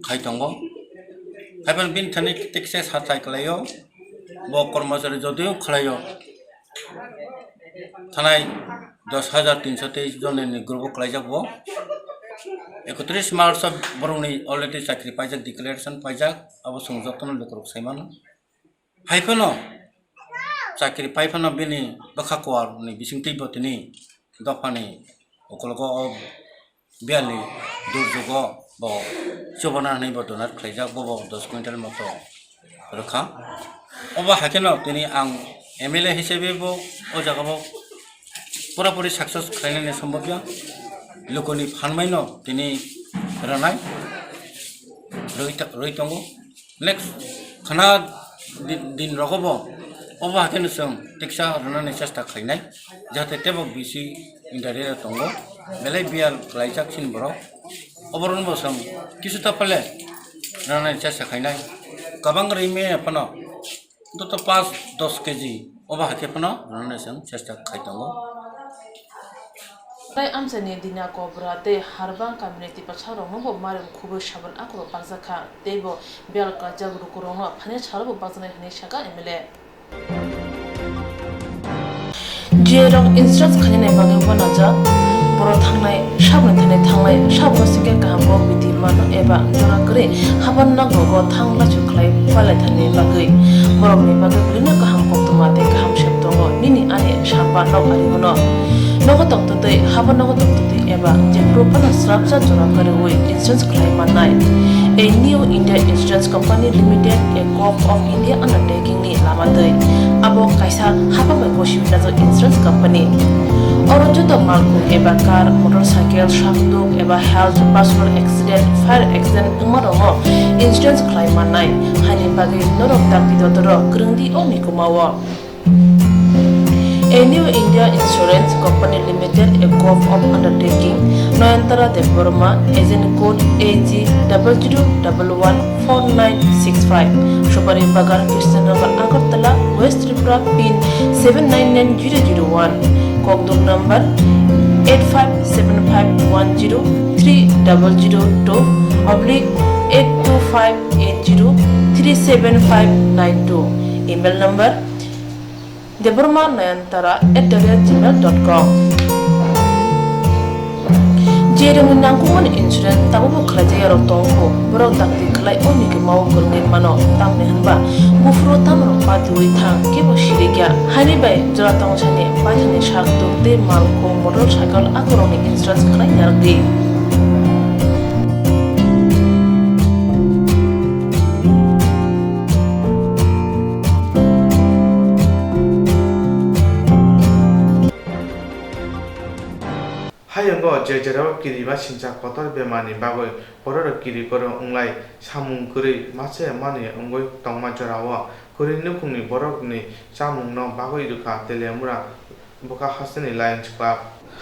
khai tongo. Haiphano bini thani tekse sathai kwlaio, bo kormosari jodiyo khlaio, thanai dos hajar tinso teis jonni group o kwlaijak bo. Ekotris March o borokni already chakri paijak, declaration paijak, abo chwng jotono lukurok sai mano. Hai phano chakri pai phano bini bwkha kuarni bisingtwi bo tini dophani ukologo o biyalni durjogo bo chubana hwnwi bo donate khlaijak, bobo dos quintal moto rwkha. Obo hai kheno tini ang M L A hisabe bo o jaga bo purapuri success khlainani sombobya, lukuni phanmaino tini rwnai rwi ta-, rwi tongo. Next khana di-, din rogo bo obo hai kheno chwng tiksa rwnani chesta khlainai, jahate teibo bisi interview tongo, belai biyal khlaijak chini borok. Oborokno bo chwng kisu ta phale rwnani chesta khlainai, kwbang rwi manya phano. Doto pas dos keji obo hai khe phano rwnani chwng chesta khai tongo. Tai amchaini Dina Kobra tei Harbang kamini tipasarokno bo marim khubui sabon akhoro bakjakha tei bo biyal klaijak lukurokno phaini salo bo bakjaknai hwnwi sakha M L A. Jiyarok insurance khainani bagwi uanajak, borok thangnai saboni thani thanglai, saboni singkhe kaham kok bidi mano eba jora kwrwi haban nogo thang lachu khlai palaithani bagwi. Borokni bagwi belino kaham koktwma tei kaham sep tongo, nini ani sapa nok ari hwno. Nogo tongtwtwi, haban nogo tongtwtwi eba jephuru phano srapsa jora kwrwi insurance khlai mannai. A New India Insurance Company Limited, a Govt of India undertaking ni lama twi. Abo kaisa hapang bai bosi najak insurance company. Oro joto malkhung eba car, motorcycle, sakduk eba health, personal accident, fire accident wngma rokno insurance khlai mannai. Haini bagwi norok dakti dotoro kwrwngdi o mikuma o. A New India Insurance Company Limited, a Govt of undertaking, Noyantara Debbarma, agent code A G double zero double one four nine six five, Supari Bagan, Krishnanagar, Agartala, West Tripura, pin seven nine nine zero zero one, Kokduk number eight five seven five one zero three double zero two oblique eight two five eight zero three seven five nine two, email number Debbarma Nayantara at the rate gmail dot com. Jerwngni nangkukmani insurance tabukbo khlaijak yarok tongkho, borok dakti khlai o mikima o kwrwngwi mano, tamni hwnba buphuru tamrok patiwi thang kebo sirikya, haini bai jora tongsani paithani sak tuk tei malkhung motor cycle akhorokni insurance khlai narwkdi. Hayungo je jerao kiri ba singcha kotor bemarni bagwi bororok kiri koro wnglai samung kwrwi mase manwi wngwi tongma jorao kwrwi nukhungni bororokni chamungno bagwi rwkha Teliamura bwkha hasteni Lions Club.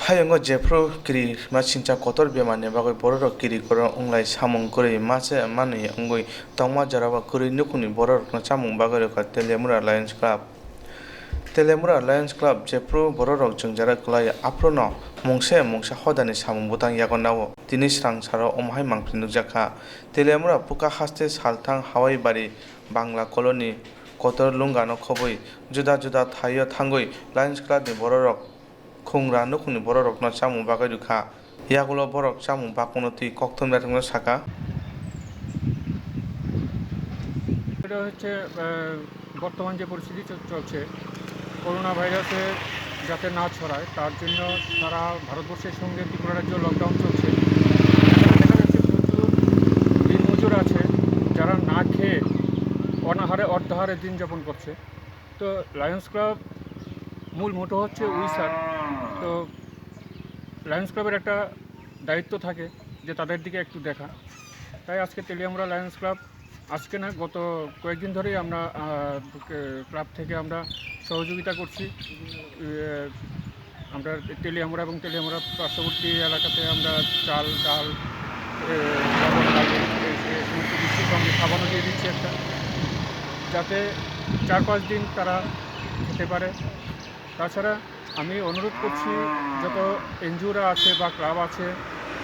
Hayungo jephru kiri ma singcha kotor bemarni bagwi bororok kiri koro wnglai samung kwrwi mase manwi wngwi tongma jorao kwrwi nukhungni bororokno chamung bagwi rwkha Teliamura Lions Club. Telemura Lions Club jephru bororok jwngjara kwlai, aphruno mungsa mungsa hodani samung bwtang yago nao. Tini swrang saro omo hai mangpili nukjakha. Telemura puka haste salthang Hawai bari Bangla colony kotor lungano khobwi juda juda thaio thangwi Lions Clubni bororok khungra nukhungni bororokno chamung bagwi rwkha. Yagulo borok chamung bakmano twi kokthum naithokno saka. এটা হচ্ছে, আহ, বর্তমান যে পরিস্থিতি চল-, চলছে, করোনা ভাইরাসে যাতে না ছড়ায়, তার জন্য সারা ভারতবর্ষের সঙ্গে ত্রিপুরা রাজ্য লকডাউন চলছে। দেখা যাচ্ছে প্রচুর দিনমজুর আছে, যারা না খেয়ে অনাহারে অর্ধাহারে দিন যাপন করছে। তো লায়ন্স ক্লাব মূল মোটো হচ্ছে উইসার। তো লায়ন্স ক্লাবের একটা দায়িত্ব থাকে যে তাদের দিকে একটু দেখা। তাই আজকে তেলিয়ামুড়া লায়ন্স ক্লাব, আজকে না, গত কয়েকদিন ধরেই আমরা, আহ, কে-, ক্লাব থেকে আমরা সহযোগিতা করছি। এ, আমরা তেলিয়ামুড়া এবং তেলিয়ামুড়া পার্শ্ববর্তী এলাকাতে আমরা চাল, ডাল, এ, লবণ, আলু, এই, এই সমস্ত কিছু সঙ্গে সাবানও দিয়ে দিচ্ছি একটা, যাতে চার পাঁচ দিন তারা খেতে পারে। তাছাড়া আমি অনুরোধ করছি, যত এনজিওরা আছে বা ক্লাব আছে,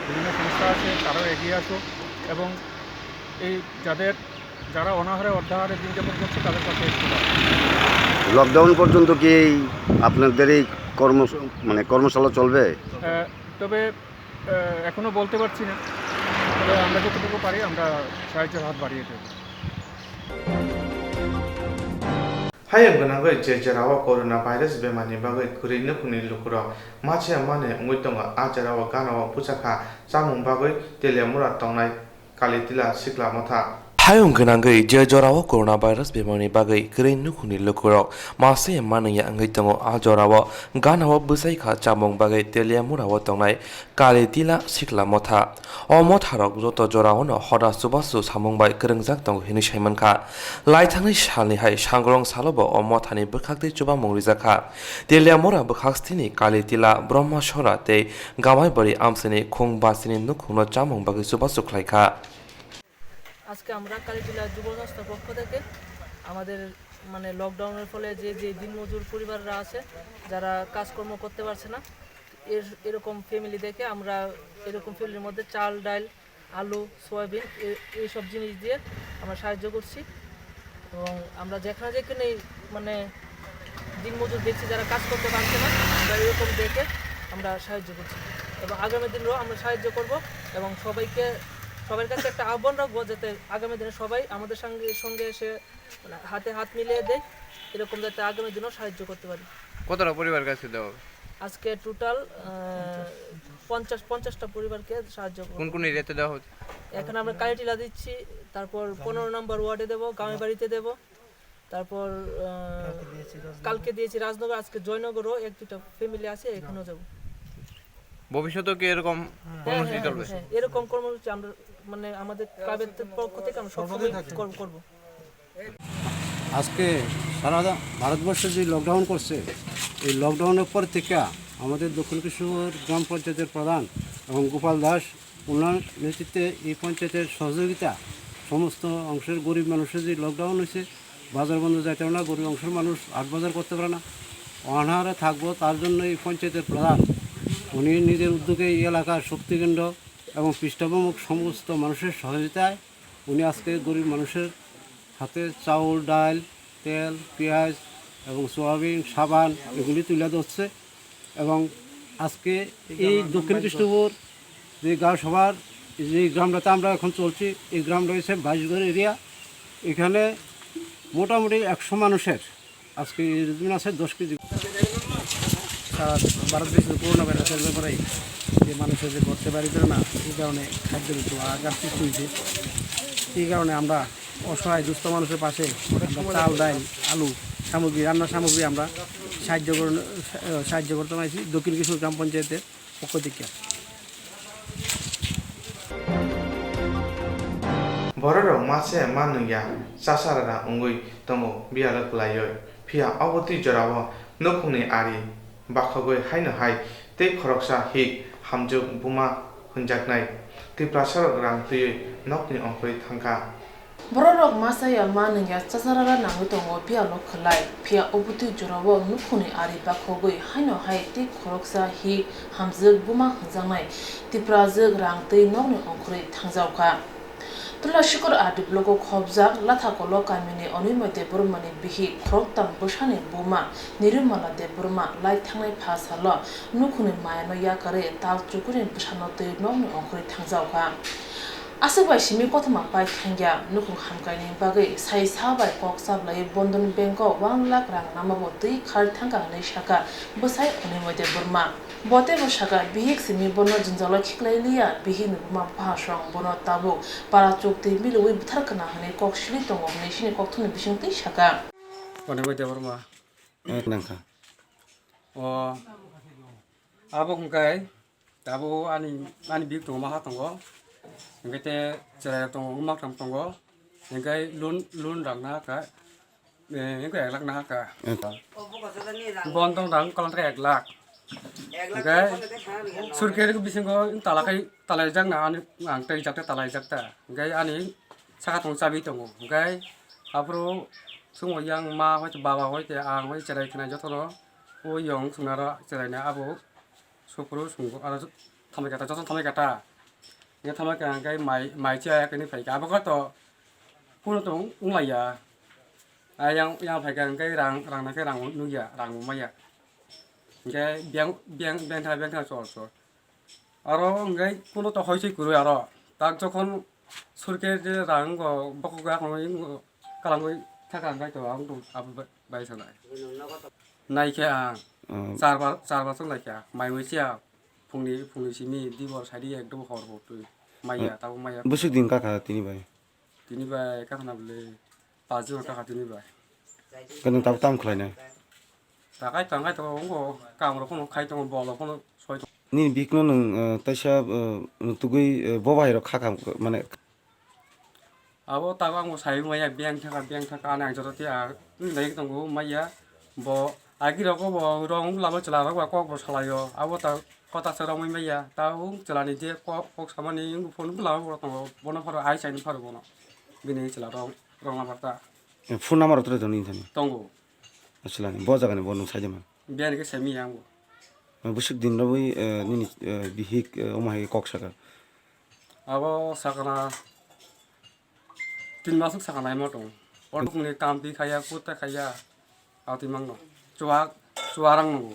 বিভিন্ন সংস্থা আছে, তারাও এগিয়ে আসুক এবং এই যাদের, যারা অনাহারে অর্ধাহারে দিন যাপন করছে, তাদের পাশে একটু দাঁড়ান। লকডাউন পর্যন্ত কি এই আপনাদের এই কর্ম, মানে, কর্মশালা চলবে? আহ, তবে, আহ, এখনো বলতে পারছি না। আমরা যতটুকু পারি আমরা সাহায্যের হাত বাড়িয়ে দেব। Hayung gwnangwi je jorao corona virus bemarni bagwi kwrwi nukhungni lukurok machaya manwi wngwi tongo, a jorao ganao bwchakha chamung bagwi Teliamura tongnai Kalitila Sikla Motha. Hayung gwnangwi je jorao coronavirus bemarni bagwi kwrwi nukhungni lukurok mase manwi wngwi tongo, a jorao ganao bwchai kha chamung bagwi Teliamurao tongnai Kalitila Sikla Motha. O motharok joto jorao no hoda chubachu samung bai kwrwngjak tongo hinwi saimankha. Laithangni salni hai Sangrong salobo o mothani bwkhaktwi chubamung rijak kha. Teliamura bwkhaksini Kalitila, Brahmasora tei Gamaibari amchaini khung bachini nukhungno chamung bagwi chubachu khlai kha. আজকে আমরা কালীটিলা যুব সংস্থার পক্ষ থেকে আমাদের, মানে, লকডাউনের ফলে যে যে দিনমজুর পরিবাররা আছে, যারা কাজকর্ম করতে পারছে না, এর এরকম ফ্যামিলি দেখে আমরা এরকম ফ্যামিলির মধ্যে চাল, ডাল, আলু, সয়াবিন, এ- এইসব জিনিস দিয়ে আমরা সাহায্য করছি। এবং আমরা যেখানে যেখানে, মানে, দিনমজুর দেখছি যারা কাজ করতে পারছে না, আমরা এরকম দেখে আমরা সাহায্য করছি। এবং আগামী দিনেও আমরা সাহায্য করব। এবং সবাইকে, সবার কাছে একটা আহ্বান রাখবো, যাতে আগামী দিনে সবাই আমাদের সঙ্গে সঙ্গে এসে, মানে, হাতে হাত মিলিয়ে দেয়, এরকম যাতে আগামী দিনেও সাহায্য করতে পারি। কতটা পরিবারকে আজকে দেওয়া হবে? আজকে টোটাল পঞ্চাশ পঞ্চাশটা পরিবারকে সাহায্য করব। কোন কোন এরিয়াতে দেওয়া হচ্ছে? এখন আমরা কালিটিলা দিচ্ছি, তারপর পনেরো নম্বর ওয়ার্ডে দেবো, গামে বাড়িতে দেবো, তারপর আহ, কালকে দিয়েছি রাজনগর, আজকে জয়নগরও এক দুটা ফ্যামিলি আছে, এখানেও যাবো। ভবিষ্যতেও কি এরকম হ্যাঁ, কর্মসূচি হ্যাঁ, চলবে? হ্যাঁ, এরকম কর্মসূচি আমরা, মানে, আমাদের ক্লাবের পক্ষ থেকে আমরা সবসময় কর- করবো। আজকে সারা ভারতবর্ষে যে লকডাউন করছে, এই লকডাউনের পর থেকে আমাদের দক্ষিণ কৃষ্ণপুর গ্রাম পঞ্চায়েতের প্রধান এবং গোপাল দাস ওনার নেতৃত্বে এই পঞ্চায়েতের সহযোগিতা, সমস্ত অংশের গরিব মানুষের যে লকডাউন হয়েছে, বাজার বন্ধ যাইতে পারে না, গরিব অংশের মানুষ হাট বাজার করতে পারে না, অনাহারে থাকবো, তার জন্য এই পঞ্চায়েতের প্রধান উনি নিজের উদ্যোগে এই এলাকার শক্তিকেন্দ্র এবং পৃষ্ঠপোষক সমস্ত মানুষের সহযোগিতায় উনি আজকে গরিব মানুষের হাতে চাউল, ডাল, তেল, পেঁয়াজ এবং সোয়াবিন, সাবান এগুলি তুলে ধরছে। এবং আজকে এই দক্ষিণ কৃষ্ণপুর যে গাঁও সভার যে গ্রামটাতে আমরা এখন চলছি, এই গ্রামটা হচ্ছে বাইশগড় এরিয়া। এখানে মোটামুটি একশো মানুষের আজকে এই রুটিন আছে দশ কেজি। সারা ভারতবর্ষে করোনা ভাইরাসের ব্যাপারে যে মানুষের যে করতে পারি না, এই কারণে খাদ্যের একটু আঘাত সৃষ্টি হয়েছে। এই কারণে আমরা অসহায় দুস্থ মানুষের পাশে আমরা চাল, ডাল, আলু সামগ্রী, রান্নার সামগ্রী আমরা সাহায্য করে, সাহায্য করতে পারছি দক্ষিণ কৃষ্ণপুর গ্রাম পঞ্চায়েতের পক্ষ থেকে। Bororok mase ma nungya chasarara wngwi tongo biyalo kwlaiwi, phiya obo twi jorao nukhungni ari bakhogwi haino hai tei khoroksa hik hamjwk buma hwnjaknai Tiprasarok rang twiwi nokni ongkhorwi thangkha. Bororok masa ya ma nungya chasarara nangwi tongo biyalo khwlai, phiya obotwi jorao nukhungni ari bakhogwi haino hai tei khoroksa hi hamjwk buma hwnjaknai Tiprajwk rang twi nokni ongkhorwi thangjaokha. Tulashikor R D block o khobjak Lathakolo kamini Onimoi Debbarmani bihik khoroktham bwsani buma Nirumala Debbarma lai thangnai pha salo nukhungni mayano yakarwi tal chukurni bwsano twi nokni ongkhorwi thangjaokha. Aswk bai simi kothoma pai thangya, nukhung hamkaini bagwi sai sa bai kok chaplaiwi Bandhan Bank o one lakh rang namabo twi khar thangkha hwnwi sakha bwsai Onimoi Debbarma. Bo teibo sakha, bihik simi bono jwngjalo khiklai liya, bihikni buma buphasong bono tabuk para chuk twi milwi bwthar khna hwnwi kok sili tongo hwnwi sini kokthumni bisingtwi sakha. Onimoi Debbarma. Eh, nangkha. O, abo hwnkhe, abo ani, ani bihik tongo, maha tongo, hwnkhe te cherai tongo, maktham tongo, hwnkhe loan, loan rang na kha, eh, hwnkhe ek lakh na kha. Eh. Bondon rang kolam khe ek lakh. Hwnkhe surkeri bisingo talakai, talaijakna ani, ang tei jakta talaijakta. Hwnkhe ani saka tongo chabi tongo. Hwnkhe aphuru chwngno yang ma hoi baba hoi te ang hoi cherai khna jotono o yong chwngna ro cherai na abo sukro sungo aro thamai kata jotono thamai kata. Hwnkhe thamai kha hwnkhe mai, mai cha khe ni phai kha abo kha to kuno tong wng lai ya. A yang, yang phai kha hwnkhe rang, rang na khe rang nukya, rang maya. Hwnkhe beng, beng, beng tha, beng tha chol chol. Aro hwnkhe kuno to hoi se kwrwi aro. Tak jokhon surkhe je rang go bokok ga kono ingo kalangoi thaka ang gaito ang to abu bai sanai. Naikhe ang Hmm. Charba charba song naikhe mai mai sia phungni phungni simi dibor sadi ekdom hor hor twi maiya tabo maiya. Busuk din kaka tini bai. Tini bai kakna bole pajima kaka tini bai. Kano tabo tam khlainai. Takai tangai to ngo kam ro kono khai to bolo kono soi to. Nini bikno nung, eh, taisa, eh, nung tugui, eh, boba hai rok khakha mane. Abo tago ang bo sai maya biyang thaka biyang thaka ani ang joto tiya ang nai tongo maya bo agi rok bo rong labo chwla rok ba kok bo salaio abo ta kota se romwi maya ta ung chwla ni je kok kok samani ung phone bwla rok tongo bono pharo ai sai ni pharo bono bini chwla rong rong labo ta. Eh, phone number rok tore toni thani. Tongo. Chwla ni bo jaga ni bo nung sai de man. Biyang ke semi yang bo. Busuk din rwi, eh, nini, eh, bihik, eh, omo hai kok saka. Abo sakana tin masuk sakana imo tong. Orok ni kam ti khaya, kuta khaya. Ati mangno. Chuak, chuarang no.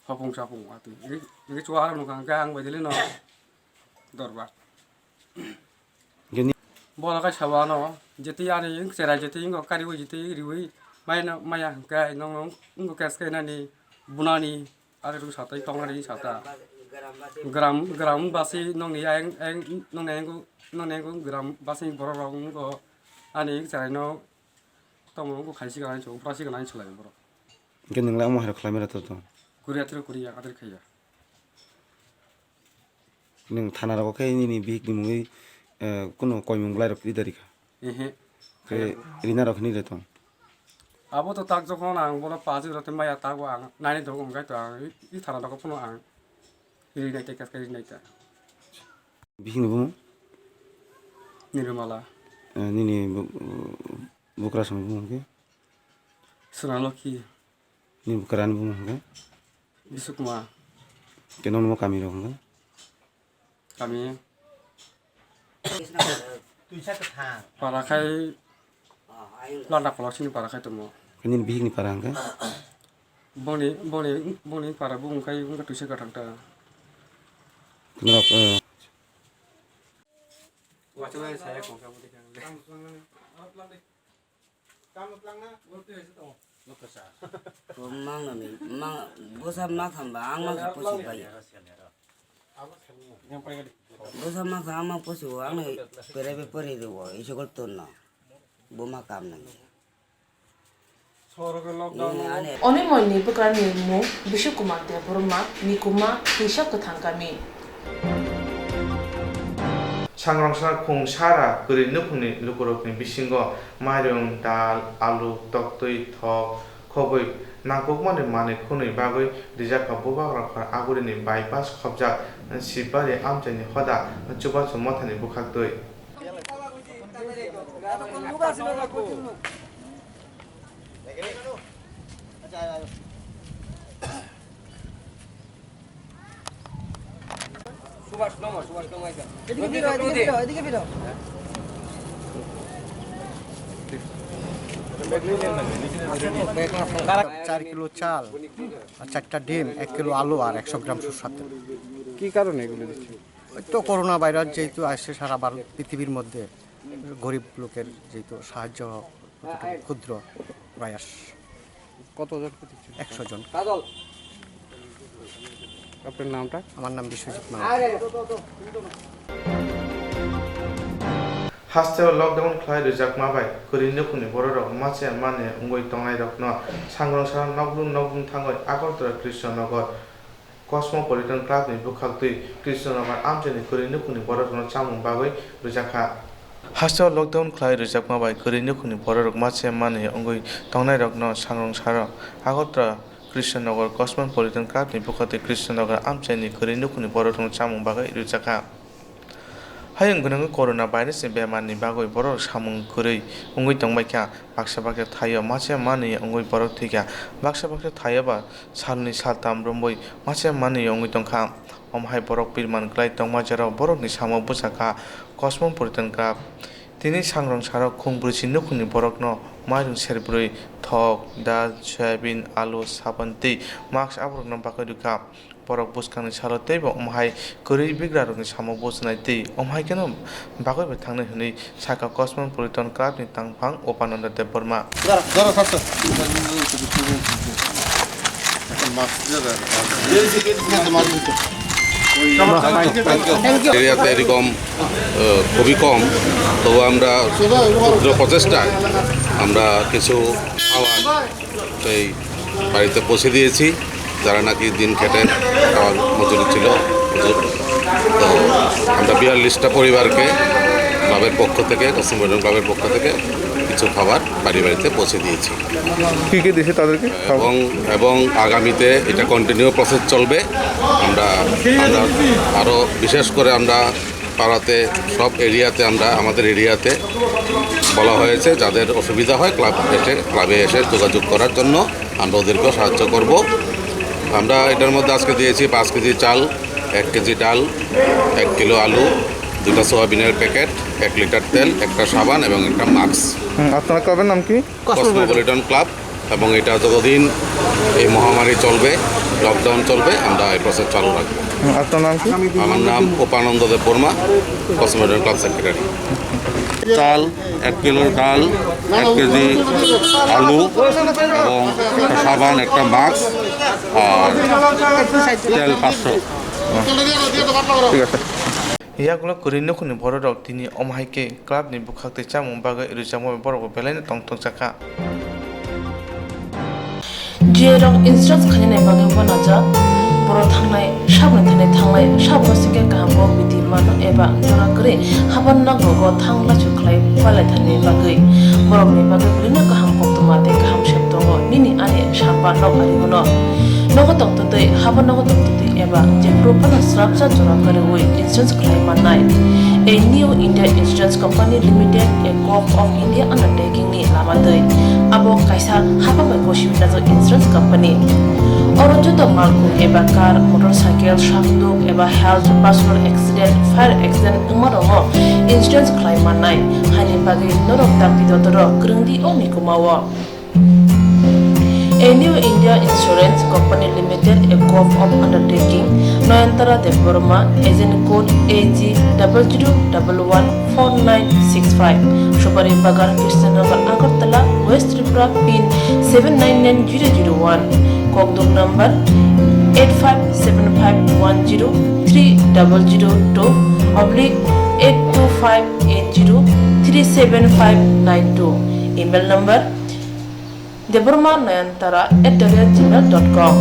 Hopung sapung ati. Ini, ini chuarang no kang kang bai dili no. Dorbar. Gini. Bola kai sawa no. Jeti ani ing serai jeti ing kari wi jeti riwi. Mai no, maya kai nong nong. Ing kas kai nani. Bunani. Ari rung sata, tongna ri sata. Gram, gram basi nongni ayang, ayang, nongni ayang, nongni ayang gram basi borok rok wngkho. Ani chwraino tongmung wngkho khaisi gana chwng, phrasi gana chwlai borok. Hwnkhe nwng lai omo hai rok khlai mera to tong? Kuri athero kuri ya, athero khaiya. Nwng thana rogo khe nini bihik ni mungwi, eh, kunu koimung bwlai rok ri dari kha? Ehe. Khe rina rok hinwi de tong? Abo to tak jokhon ang bono paji rok tei maya tago ang naini dogo hwnkhe to ang i, i thana rogo phano ang ri nai tei kaska ri nai ta. Bihik ni bumung? Nirmala. Eh, nini bu-, bu-, bukra song bumung khe? Sunalokhi. Nini bwkrani bumung hwnkhe? Bisukuma. Khe nokni bo kami rok hwnkhe? Kami. Para khai landa kolok sini para khai tongmo. Khe nini bihikni para hwnkhe? Boni, boni, boni para bumung khai wngkha twisa gathang ta. Norok, eh, Bo mangno ni, mang, bwsa matham ba ang mang pusi bai. Bwsa matham ang mang pusi o ang ni pere be pori de o, isukul tun no. Bo ma kam nang. Oni moini bwkrani mung Bishu Kumar Debbarma, Nikuma, Twisa Kwthang kami. Sangrongsa khung sara kwrwi nukhungni lukurokni bisingo mairung, dal, alu, toktwi, thok, khogwi nangkukmani manwi khwnwi bagwi rijakha Bubagra Phar Agurini bypass khopjak Sibari amchaini hoda chubachu mothani bwkhaktwi. চার কিলো চাল, আর চারটা ডিম, এক কিলো আলু আর একশো গ্রাম সরষের তেল। কি কারণে এগুলো দিচ্ছেন? ওই তো করোনা ভাইরাস যেহেতু আসছে সারা ভারত পৃথিবীর মধ্যে, গরিব লোকের যেহেতু সাহায্য ক্ষুদ্র প্রয়াস। কতজনকে দিচ্ছেন? একশো জন। আপনার নামটা? আমার নাম বিশ্বজিৎ Mahato. Hasteo lockdown khlai rwjakma bai kwrwi nukhungni bororok machaya mani wngwi tongnairokno sangrongsa nokdum nokdum thangwi Agartala Krishnanagar Cosmopolitan Club ni bwkhaktwi Krishnanagar amchaini kwrwi nukhungni bororokno chamung bagwi rwjakha. Hasteo lockdown khlai rwjakma bai kwrwi nukhungni bororok machaya mani wngwi tongnairokno sangrong saro Agartala Krishnanagar Cosmopolitan Club ni bwkhaktwi Krishnanagar amchaini kwrwi nukhungni bororokno chamung bagwi rwjakha. Hayung gwnangwi corona virus ni bemar ni bagwi borok samung kwrwi wngwi tongbaikha, baksa baksa thaio machaya manwi wngwi borok thwikha, baksa baksa thaio ba salni saltham romwi machaya manwi wngwi tongkha. Omo hai borok birman kwlai tongma jora borokni samo bwsakha Cosmopolitan Club. Tini sangrong sarok khung brwi si nukhungni borokno mairung serbrwi, thok, dal, soyabin, alu, sabon tei mask aborokno bagwi rwkha. Borok bwskangni salo teibo omo hai kwrwi bigrarokni samung bujnai tei omo hai kheno bagwi bai thangnai hwnwi sakha Cosmopolitan Club ni tangphang Upananda Debbarma. এরিয়াতে এরকম আহ, খুবই কম, তবু আমরা ক্ষুদ্র প্রচেষ্টায় আমরা কিছু খাবার সেই বাড়িতে পৌঁছে দিয়েছি, যারা নাকি দিন খেটে খাওয়ার মজুরি ছিল, মজুর। তো আমরা বিয়াল্লিশটা পরিবারকে ক্লাবের পক্ষ থেকে, কসিমপুর ক্লাবের পক্ষ থেকে কিছু খাবার বাড়ি বাড়িতে পৌঁছে দিয়েছি। কি কি দিয়েছে তাদেরকে? এবং এবং আগামীতে এটা কন্টিনিউ প্রসেস চলবে। আমরা আমরা আরও বিশেষ করে আমরা পাড়াতে, সব এরিয়াতে, আমরা আমাদের এরিয়াতে বলা হয়েছে, যাদের অসুবিধা হয় ক্লাব এসে, ক্লাবে এসে যোগাযোগ করার জন্য আমরা ওদেরকেও সাহায্য করব। আমরা এটার মধ্যে আজকে দিয়েছি পাঁচ কেজি চাল, এক কেজি ডাল, এক কিলো আলু, দুটা সোয়াবিনের প্যাকেট, এক লিটার তেল, একটা সাবান এবং একটা মাস্ক। হুম, আপনার ক্লাবের নাম কি? Cosmopolitan club. এবং এটা যতদিন এই মহামারী চলবে, লকডাউন চলবে, আমরা এই প্রসেস চালু রাখবো। হুম, আপনার নাম কি? আমার নাম উপানন্দ দেব বর্মা, কসমোপলিটন ক্লাব সেক্রেটারি। চাল, এক কিলো ডাল, এক কেজি আলু এবং একটা সাবান, একটা মাস্ক আর তেল পাঁচশো। ঠিক আছে। Yagulo kwrwi nukhungni bororok tini omo hai khe club ni bwkhak tei chamung bagwi rwjakma bai borok bo belai no tongthokjak kha. G A rok insurance khainani bagwi uanajak. Borok thangnai sabni thani thangnai sabno singkhe kaham kok bithi mano eba jora kwrwi haban nok rogo thang lachu khlai palaithani bagwi. Borokni bagwi belai no kaham koktwma tei kaham sep tongo nini ani samba nok ari bono. Nogo tongtwtwi habo nogo tongtwtwi eba jephuru phano srapsa jora kwrwi insurance khlai mannai. A New India Insurance Company Limited, a Gov of India undertaking ni lama twi abo kaisa hapang bai gosi wngjak insurance company. Oro joto malkhung eba car, motorcycle, sakduk eba health, personal accident, fire accident wngma rokno insurance khlai mannai. Haini bagwi norok dakti dotoro kwrwng di o mikuma o. A New India Insurance Company Limited, a Gov of undertaking, Noyantara Debbarma, agent code A G double zero double one four nine six five, Supari Bagan, Krishnanagar, Agartala, West Tripura, pin seven nine nine zero zero one, kokduk number eight five seven five one zero three double zero two oblique eight two five eight zero three seven five nine two, email number Debbarma Nayantara at the rate gmail dot com.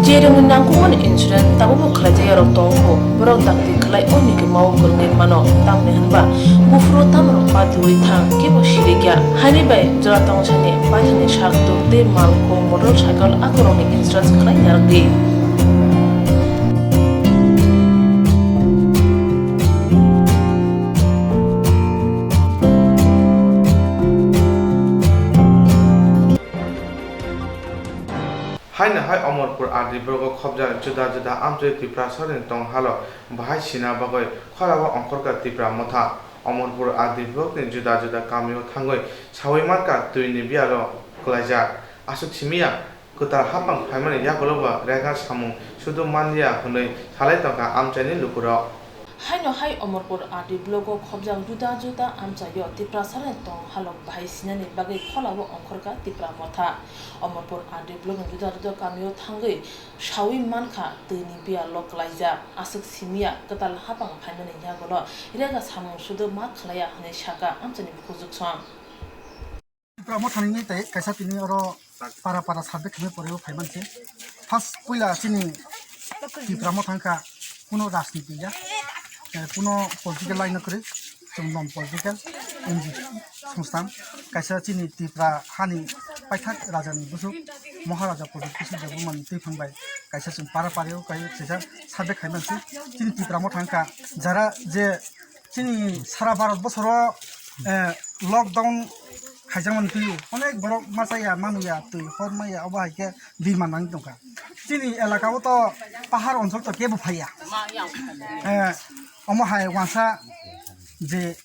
Jerokni nangkukmani insurance tabukbo khlaijak yarok tongo, borok dakti khlai o mikima o kwrwngwi mano, tamni hwnba buphuru tamrok patiwi thang kebo sirikya. Haini bai jora tongsani paithakni sak tuk tei malkhung motorcycle akorokni insurance khlai narwkdi. Haino hai Omorpur R D block o khobjak juda juda amchoi Tiprasarni tong halo bahai sina bagwi khorabo ongkhorkha Tipra Motha. Omorpur R D block ni juda juda kamio thangwi sawi mankha twini biyalo kwlaijak. Aswk simiya kwtal haphang phaimani yagulo bo rega samung sudu manliya hwnwi salai tongkha amchaini lukurok. Haino hai Omorpur R D block o khobjak juda juda amchaio Tiprasarni tong halok bahai sinani bagwi kholabo ongkhorkha Tipra Motha. Omorpur R D block ni juda juda kamio thangwi sawi mankha twini biyalo kwlaijak. Aswk simiya kwtal haphang phaimani yagulo rega samung sudu ma khlaiya hwnwi sakha amchaini bukhukjwksong. Tipra Mothani tei kaisa tini oro para para survey khaimani pore o phaiman se. First puila chini Tipra Motha wngkha kuno rajniti ya, eh, kuno political line no kwrwi, chwng non political N G O songsthan. Kaisa chini Tipra hani paithak rajani busuk Maharaja Pradyut Kishore Debbarmani twiphang bai kaisa chwng para pare o kai kaisa survey khaiman se. Chini Tipra Motha wngkha jara je chini sara Bharat bosoro, eh, lockdown khaijakmani twi onek borok machaya, manuya, twi hor maya, obo hai khe bima nang tongkha. Chini elaka o to pahar onchol to kebo phaiya. Eh, omo hai wansa je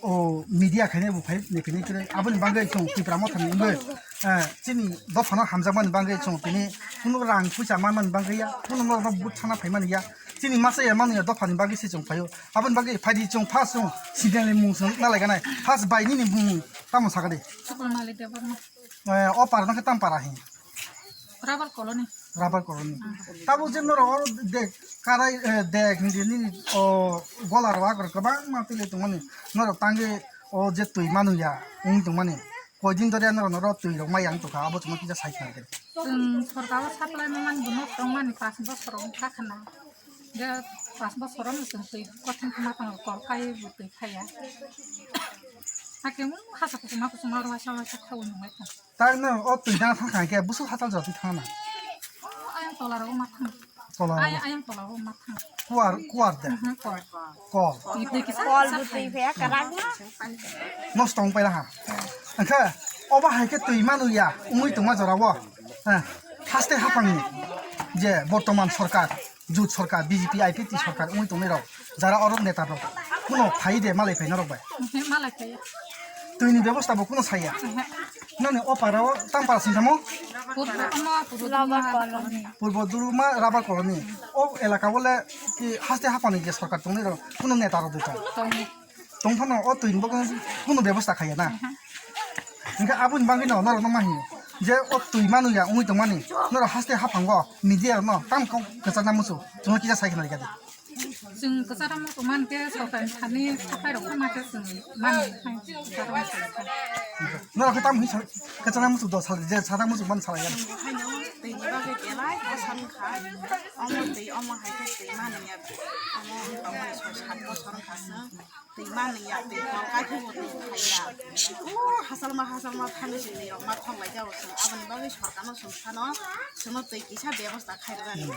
O media khainai bo phai ni phini kre aboni bagwi chwng Tipra Motha ni wngwi, eh, chini dophano hamjakmani bagwi chwng tini kuno rang puisa manmani bagwi ya, kuno norokno buthana phaimani ya, chini masa ya manu ya dophani bagwi se chwng phaio. Aboni bagwi phaidi chwng first chwng sidang ni mung chwng nalai ganai, first bai nini mung tamo sakadi. Sukulmali Debbarma. Eh, o para nangkhe tam para hi? Rubber colony. Rubber colony. Tabo je norok oro de karai, eh, de hindi nini o gola rok agor kwbangma tile tongmani. Norok tangwi o je twi manu ya wng tongmani. Koidin dori norok norok twi rok mai yang tongkha abo chwngno kisa sai kha. Chwng sorkaro supply ma mani bono tongmani pas bosor wng kha khna. Je pas bosor wng chwng twi kothon ma tang kol kai bo twi khaya. Hakhe mo hasa kuchuma kuchuma ro hasa hasa khawi nungwi tong. Tang no o twi dang thang kha khe busu hatal jati thang na. Ayang tola ro ma thang. Tola ro. Ayang, ayang tola ro ma thang. Kuar, kuar de. Mhm, kol. Kol. Twi, twi kisa kisa khai. Nosto wng paila ha. Angkhe obo hai khe twi manu ya wngwi tongma jora o. Eh, haste haphangni je bortoman sorkar, jut sorkar, B J P I P T sorkar wngwi tongnai rok, jara oro neta rok, kuno phai de malai phai norok bai? Oho, malai phai ya. Twini bebosta bo kuno saya? Oho. Nani o para o tam para sing tamo? Purbo, omo, purbo Duruma rubber colony. Purbo Duruma rubber colony. O elaka o le ki haste haphangni je sorkar tongnai rok, kuno neta rok dui tong? Tongo. Tongphano o twi ni bagwi kuno bebosta khaiya na. Aha. Hingke aboni bagwi no norok no ma hinyo je o twi manu ya wngwi tongmani norok haste haphango media rok no tam kok kwchangna musu chwng kisa sai khna rikadi. Chwng kwchangna musu man khe sorkar ni thani sapai rok ma khe chwng mani hai kwchangna musu. Norok khe tam hinwi sa-, kwchangna musu do sal je sakna musu man salai ya. Haino twi ni bagwi belai bwsa wngkha. Omo twi omo hai khe twi mani ya. Omo wng tongmani soi sat bosor wngkha chwng. Twi mani ya, twi kol kai khe bo twi thai ya. O hasalma, hasalma thani se twi rok ma thok lai jabo chwng. Aboni bagwi sorkar no chwng phano chwngno twi kisa bebosta khai rwna ni.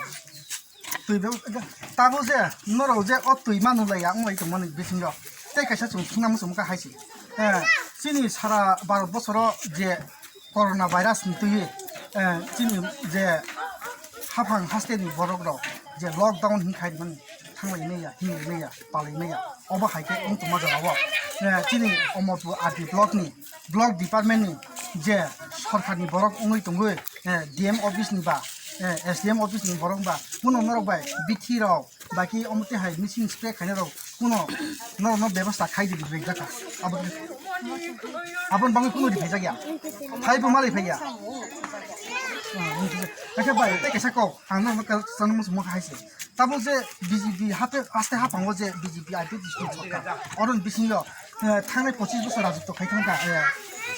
Twi bebosta, tabo je norok je o twi manu lai ya, wng lai tongmani bisingo. Tei kaisa chwng sungna muchung kha hai se. Eh, chini sara Bharat bosoro je corona virus ni twi, eh, chini je haphang haste ni borok rok je lockdown hin khai mani. Thanglai maya, hinglai maya, palai maya. Obo hai khe wng tongma jora o. Eh, chini Omorpur R D block ni, block department ni je sorkar ni borok wngwi tongwi, eh, D M office ni ba, eh, S D M office ni borok ba, kuno norok bai bithi rok, baki omo twi hai missing spray khainai rok, kuno norok no bebosta khai di rijak kha. Abo, aboni bagwi kuno ri phaijak ya. Phai bo malai phai ya. Akhe bai, tei kaisa kok, ang norok no kal-, chana muchung ma hai se. Tamo je B J P hate, haste haphango je B J P I P T sorkar, oroni bisingo, eh, thangnai pochis bosor rajotwo khai thangkha, eh,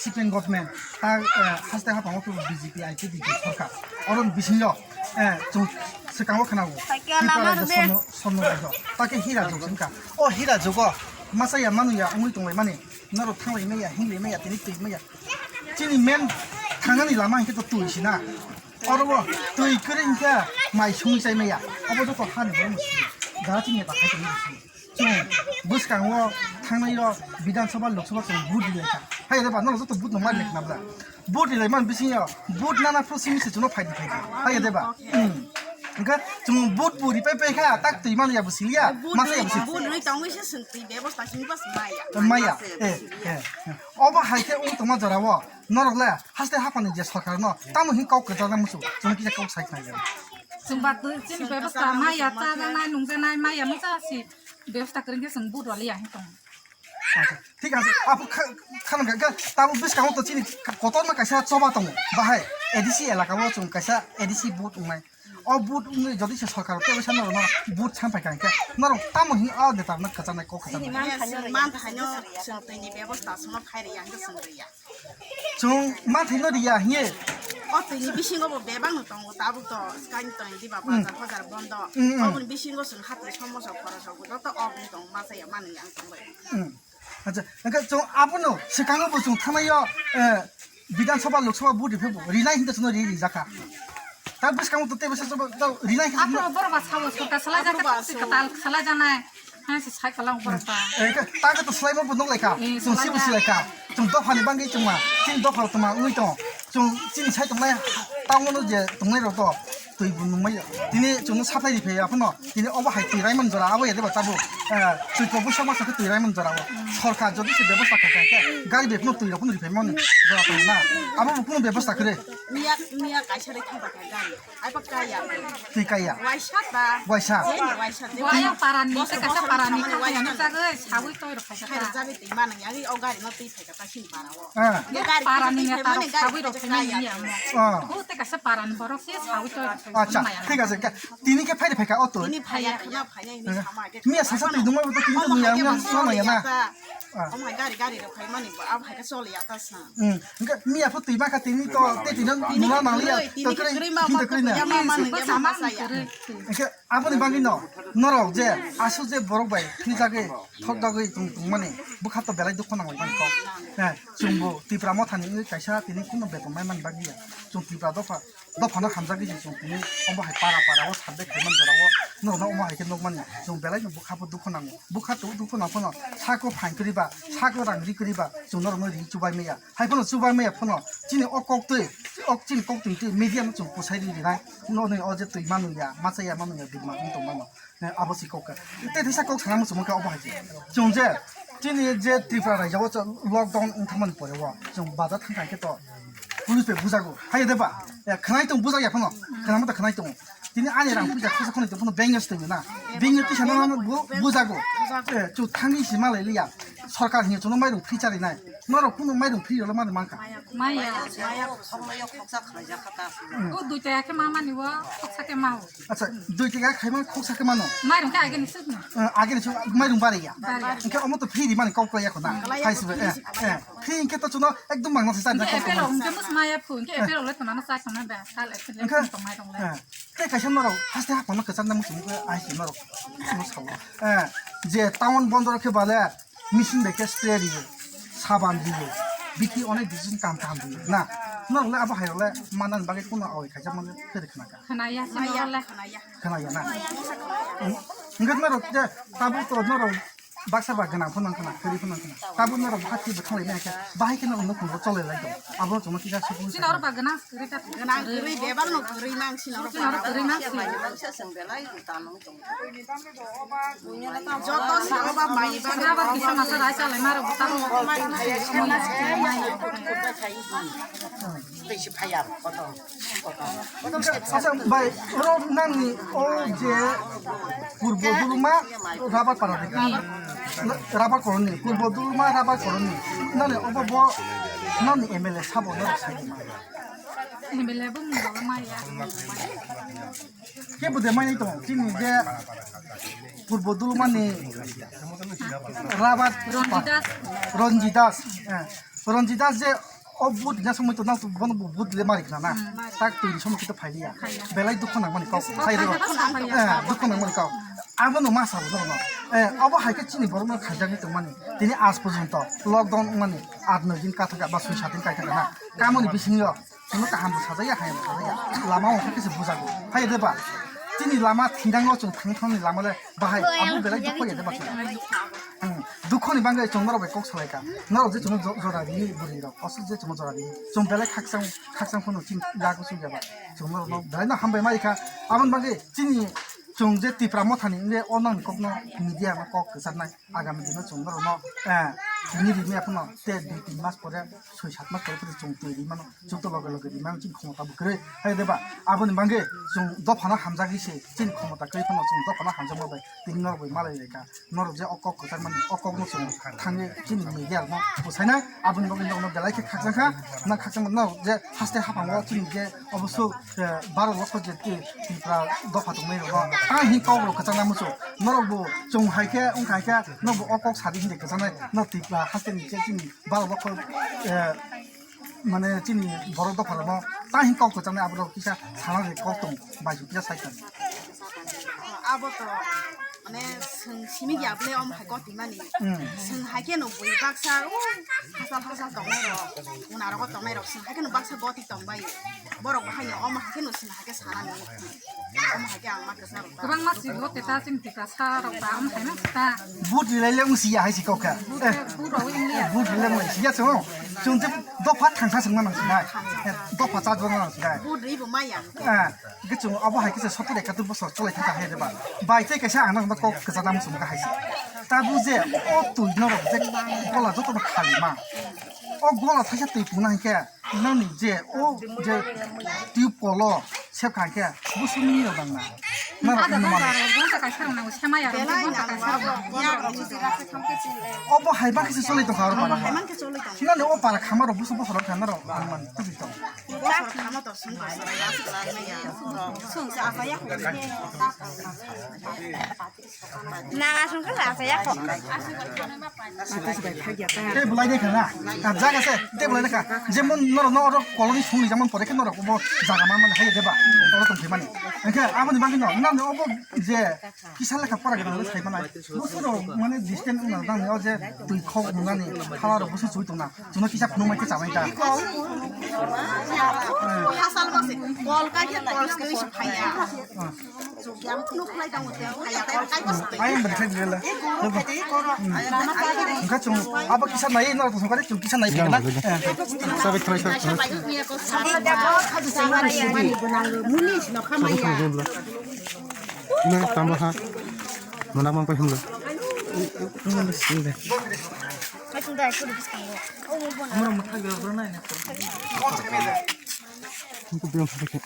sitting government, ta, eh, haste haphango khe B J P I P T sorkar, oroni bisingo, eh, chwng swkango khwnago, Tipra Rajya Swarno, Swarno Rajya, ta khe hira jug se wngkha. O hira jugo masa ya manu ya wngwi tonglaimani, norok thanglai maya, hinglai maya, tini twi maya. Chini main thangnani lama hinkhe to twi sina. Oro bo twi kwrwi hinkhe mai sungwi chai maya. Obo joto hani borok no sini. Jara chini neta khai tongmani sini. Chwng bwskango thangnai rok Bidhan Sabha, Lok Sabha chwng vote ri lai kha. Hai de ba, no joto vote no ma lekna bla. Vote ri lai man bisingo vote nana phuru simi se chwngno phaidi phaidi. Hai de ba. Hmm. Hinkhe chwng vote bo ri pai pai kha, tak twi man ya bo siliya. Masa ya bo siliya. Vote ri tongwi se chwng twi bebosta sini bas maya. Maya. Eh, eh, eh. Obo hai khe wng tongma jora o. Norok le haste haphani je sorkar no tamo hin kok kwchajak muchung, chwng kisa kok sai khnai jani. Chwng ba twi chini bebosta maya chajaknai nungjaknai maya masa si bebosta kwrwng khe chwng vote rwliya hin tong. Acha, thik ase, abo kha-, khana kha, kha, tamo bwskango to chini kotorma kaisa choba tongo, bahai A D C elaka o chwng kaisa A D C vote wngnai. O vote wngwi jodi se sorkar tei norok no vote sampai kha hinkhe norok tamo hin o neta no kwchanai kok kwchanai. Chini man thaino chwng twi ni bebosta chwngno khai rwya hinkhe chwng rwya. Chwng man thaino rwya hiye. O twi ni bisingo bo bebak no tongo tabuk to skang twi diba bazar bazar bondo. Hmm, hmm. Oboni bisingo chwng hati somoso khorok rok joto oboni tongo masa ya mani yang tongbai. Hmm. Acha, hingke chwng abono swkango bo chwng thangnaio, eh, Bidhan Sabha, Lok Sabha vote riphaio bo rinai hinke chwngno ri rijakha. Ta bwskango to tei bwsa chwngno rinai hinke. Aphuru borok ba sao sorkar salai jakha, aphuru ba si sao. Kwtal salai janai. Hai si sai kwlang borok ba. Eh, ta khe to swlaima bo nukhlaikha. Eh, chwng si bo swlaikha. Swlaikha. Chwng dophani bangwi chwngma. Chini dopha tongma wngwi tong. Chwng chini sai tongnai town-o je tongnai rok to. Twi bo nungmaya. Tini chwngno supply ri phaiya phano. Tini obo hai twi raimani jora abo ya deba tabuk. Eh, twi kok bwsa masa khe twi raimani jora o. Sorkar jodi se bebosta kha kha khe gari bai phano twi rok phano ri phaimani jora tongo na. Abo bo kuno bebosta khe re. Miya, miya kaisa ri thang kha gari. Ai pa kaya. Twi kaya. Waisa ta. Waisa. Jeni waisa. Waya parani, se kaisa parani, waisa. Kaya na sagoi, sawi toi rok kaisa. Khairo jabi twi manang ya, o gari no twi phai kha ta sini para o. Ah. Ye gari parani twi ne phai ta mani rok gari sawi rok khaisa phai mani kaya. Ya mo. Ah. O te kaisa parani borok se sawi toi rok khaisa. Acha, maya. Thik ase. Tini khe phai phai kha o to. Tini phai ya, khna phai ya, ini sama khe. Miya sasa twi dungma bo to tini to miya, miya sama ya na. Ah. Omo hai gari, gari rok khai mani bo, abo hai khe choli ya ta sa. Hmm. Hingke miya pho twi ma kha tini to, te tini nuna nang liya. Tini to khe kre, kroi ma tini ma to kre na. Ya ma ma nang ya ma ma sa ya. Hingke aboni bagwi no, norok je aswk je borok bai thwijagwi, thokjagwi tong, tongmani, bwkha to belai dukho nangwi mani kok. Eh, chwngbo Tipra mothani wngwi kaisa tini kuno beton mai mani bagwi ya. Chwng Tipra dopha, dophano hamjagwi se chwng tini omo hai para para o sandai khaimani jora o norokno omo hai khe nukmani chwng belai no bwkha bo dukho nango. Bwkha to dukho nang phano sako phain kwrwi ba, sako rang ri kwrwi ba chwng norokno ri chubai maya. Hai phano chubai maya phano chini o kok twi, o chini kok twi twi media no chwng kwsai ri rinai. Nokni o je twi manu ya, masa ya manu ya, bini ma wng tong mano. Eh, abo si kok ka. Tei teisa kok sana muchung ka obo hai. Chwng je, chini je Tripura raijao lockdown wng thangmani pore o, chwng bazar thang thang khe to police bai bujago. Hai de ba? Eh, khwnai tong bujak ya phano. Khwnama ta khwnai tong. Tini ani rang puisa khosa khoni tong phano bank gas tong na. Bank gas tisa na bu-, bujago. Eh, chu thangni si malai liya. Sorkar ni chwngno mairung free chari nai. Norok kuno mairung free rwla mani mankha. Maya. Maya kok sokno yok khoksa khlai jak kha ta. Hmm. O dui taka khe ma mani o, khoksa khe ma o. Acha, dui taka khaima khoksa khe mano. Mairung khe ageni suk no. Eh, ageni suk mairung bari ya. Bari ya. Hingke omo to free ri mani kok ya kho na. Hmm. Hai sibe, eh, eh. Free hingke to chuno ekdom mangna se chari jak kok. Hingke apple hingke mus maya phu, hingke apple le to mano chai sama ba. Kal apple le to mairung le. Eh. Tei kaisa norok haste haphangno kwchangna muchungwi khe ai se norok muchungno sao. Eh, je town bondor khe bale machine bai khe spray riyo, saban riyo, bithi onek decision kaham kaham riyo na. Norok le abo hai rok le manna ni bagwi kuno awai khaijak mani khe de khna kha. Khna ya se norok le. Khna ya na. Hwnkhe norok je tabuk to norok Baksa ba gwnang phano wngkha na, kwrwi phano wngkha na. Tabuk norok bwkha twi bwthang lai nai khe, bahai kheno wngno phungo cholai lai tong. Abo chwngno kisa suku. Chini oro ba gwnang kwrwi ta. Gwnang kwrwi bebak no kwrwi nang chini oro. Chini oro kwrwi nang si. Joto sa oba mai ba. Oro ba kisa masa rai chalai maro bwtang. Tei se phai ya, kotor, kotor. Acha, bai, oro nangni o je purbo duluma rabar para de. Rabar koroni, purbo duluma rabar koroni. Nani obo bo, nani M L A sabo norok sai. M L A bo mung dolo maya. Kebo de mai tongo, chini je purbo dulumani rabar Ronji Das. Ronji Das, eh, Ronji Das je o vote rina somoi to nang to bono bo vote le mari khna na. Hmm. Tak twi somoi kito phai liya. Phai ya. Belai dukho nang mani kok. Phai rw. Phai ya. Eh, dukho nang mani kok. Abo no ma sabo no. Eh, abo hai khe chini borok no khaijak ni tong mani. Tini aaj porjonto lockdown wng mani aat noi din ka thaka ba soi sat din kai thaka na. Kamoni bising yo. Chwngno kaham bo sajaya, hamya bo sajaya. Lama o khe se bujago. Hai de ba? Chini lama thinango chwng thang thangni lama le bahai abo belai dukho ya de ba chwng. Hmm. Dukhoni bagwi chwng norok bai kok salai kha. Norok je chwngno jo-, jora ri bwrwi rok. Aswk je chwngno jora ri. Chwng belai khakchang, khakchang phano chini yago chwng ya ba. Chwng norok no belai no hambai mai kha. Aboni bagwi chini chwng je Tipra mothani wngwi o nangni kokno media no kok kwcharnai. Agami dino chwng norokno, eh, tini rimya phano tei dui tin mas pore, soi sat mas pore phano chwng twi rimano, joto loge loge rimano chini khomota bo kwrwi. Hai de ba, aboni bagwi chwng dophano hamjagwi se chini khomota kwrwi phano chwng dophano hamjakma bai tini norok bai malai lai kha. Norok je o kok kwchar mani, o kokno chwng thangwi chini media rokno bwsainai, aboni bagwi norokno belai khe khakchang kha, na khakchang norok je haste haphango chini je Obo swk, eh, baro lokho je twi Tripura dopha tongmani rokno. Tang hin kok rok kwchangna muchung. Norok bo chwng hai khe, wng khai khe, norok bo o kok sadi hin de kwchangnai. Norok Tripura haste ni je chini baro lokho, eh, mane chini borok dopha rokno. Tang hin kok kwchangnai abo rok kisa sana de kok tong bai ju kisa sai tong. Abo to, mane, swng simi ya bole om hai koti mani. Hmm. Swng hai khe no bui baksa, o, hasal hasal tongnai rok, una rogo tongnai rok, swng hai khe no baksa goti tong bai. Borok bahai no omo hakhe no sina hakhe sana ni. Omo hakhe ang ma kwsa rok ta. Kwbangma sigo teta chwng teta sa rok ba omo hai no ta. But rilai le wng siya hai si kok kha. But, eh, but rok wng le. But rilai wng siya chwng. Chwng te dopha thangsa chwng ma nang sinai. Eh, dopha cha jor ma nang sinai. But ri bo maya. Eh, ge chwng obo hai kisa soto de katu bosor cholai thangsa hai de ba. Bai tei kaisa ang nang kok kwsa dam sum ka hai si. Ta bu je o twi norok je gola joto no khali ma. O gola thaisa twi pungna hai khe. Nani je o je tube kolo sep kha khe busuni ni dang na. Na rok ni mano. Obo hai ba kisi solai tong kha aro mano. Nani o para khama rok busu busu rok khana rok man tu bi tong. Nang asung khe nang asaya kho. Tei bulai de khana. Ka jaga se tei bulai de kha. Jemon norok no oro koloni sung ni jamon pore khe norok obo jaga man man hai de ba. Oro tong thai mani. Engkhe aboni bagwi no nang obo je kisa lekha pora gana sai mani. Busu rok mane distance wngna nang o je twi khok nungani hala rok busu chui tongna. Chwngno kisa phunukmai khe chanai da. Hasal bose kol kai khe kol se phaiya. Yang nuk lai tang utia phaiya tai kai bose. Ayang beri khai dile la. Engka chung abo kisa nai no to sokari chung kisa nai phaiya na. Sabe khoi sa. Muni sino khamaya. Ne tamba ha. Mana mang ko himla. Mura mutha gabra na ne. Ko biang sa ke.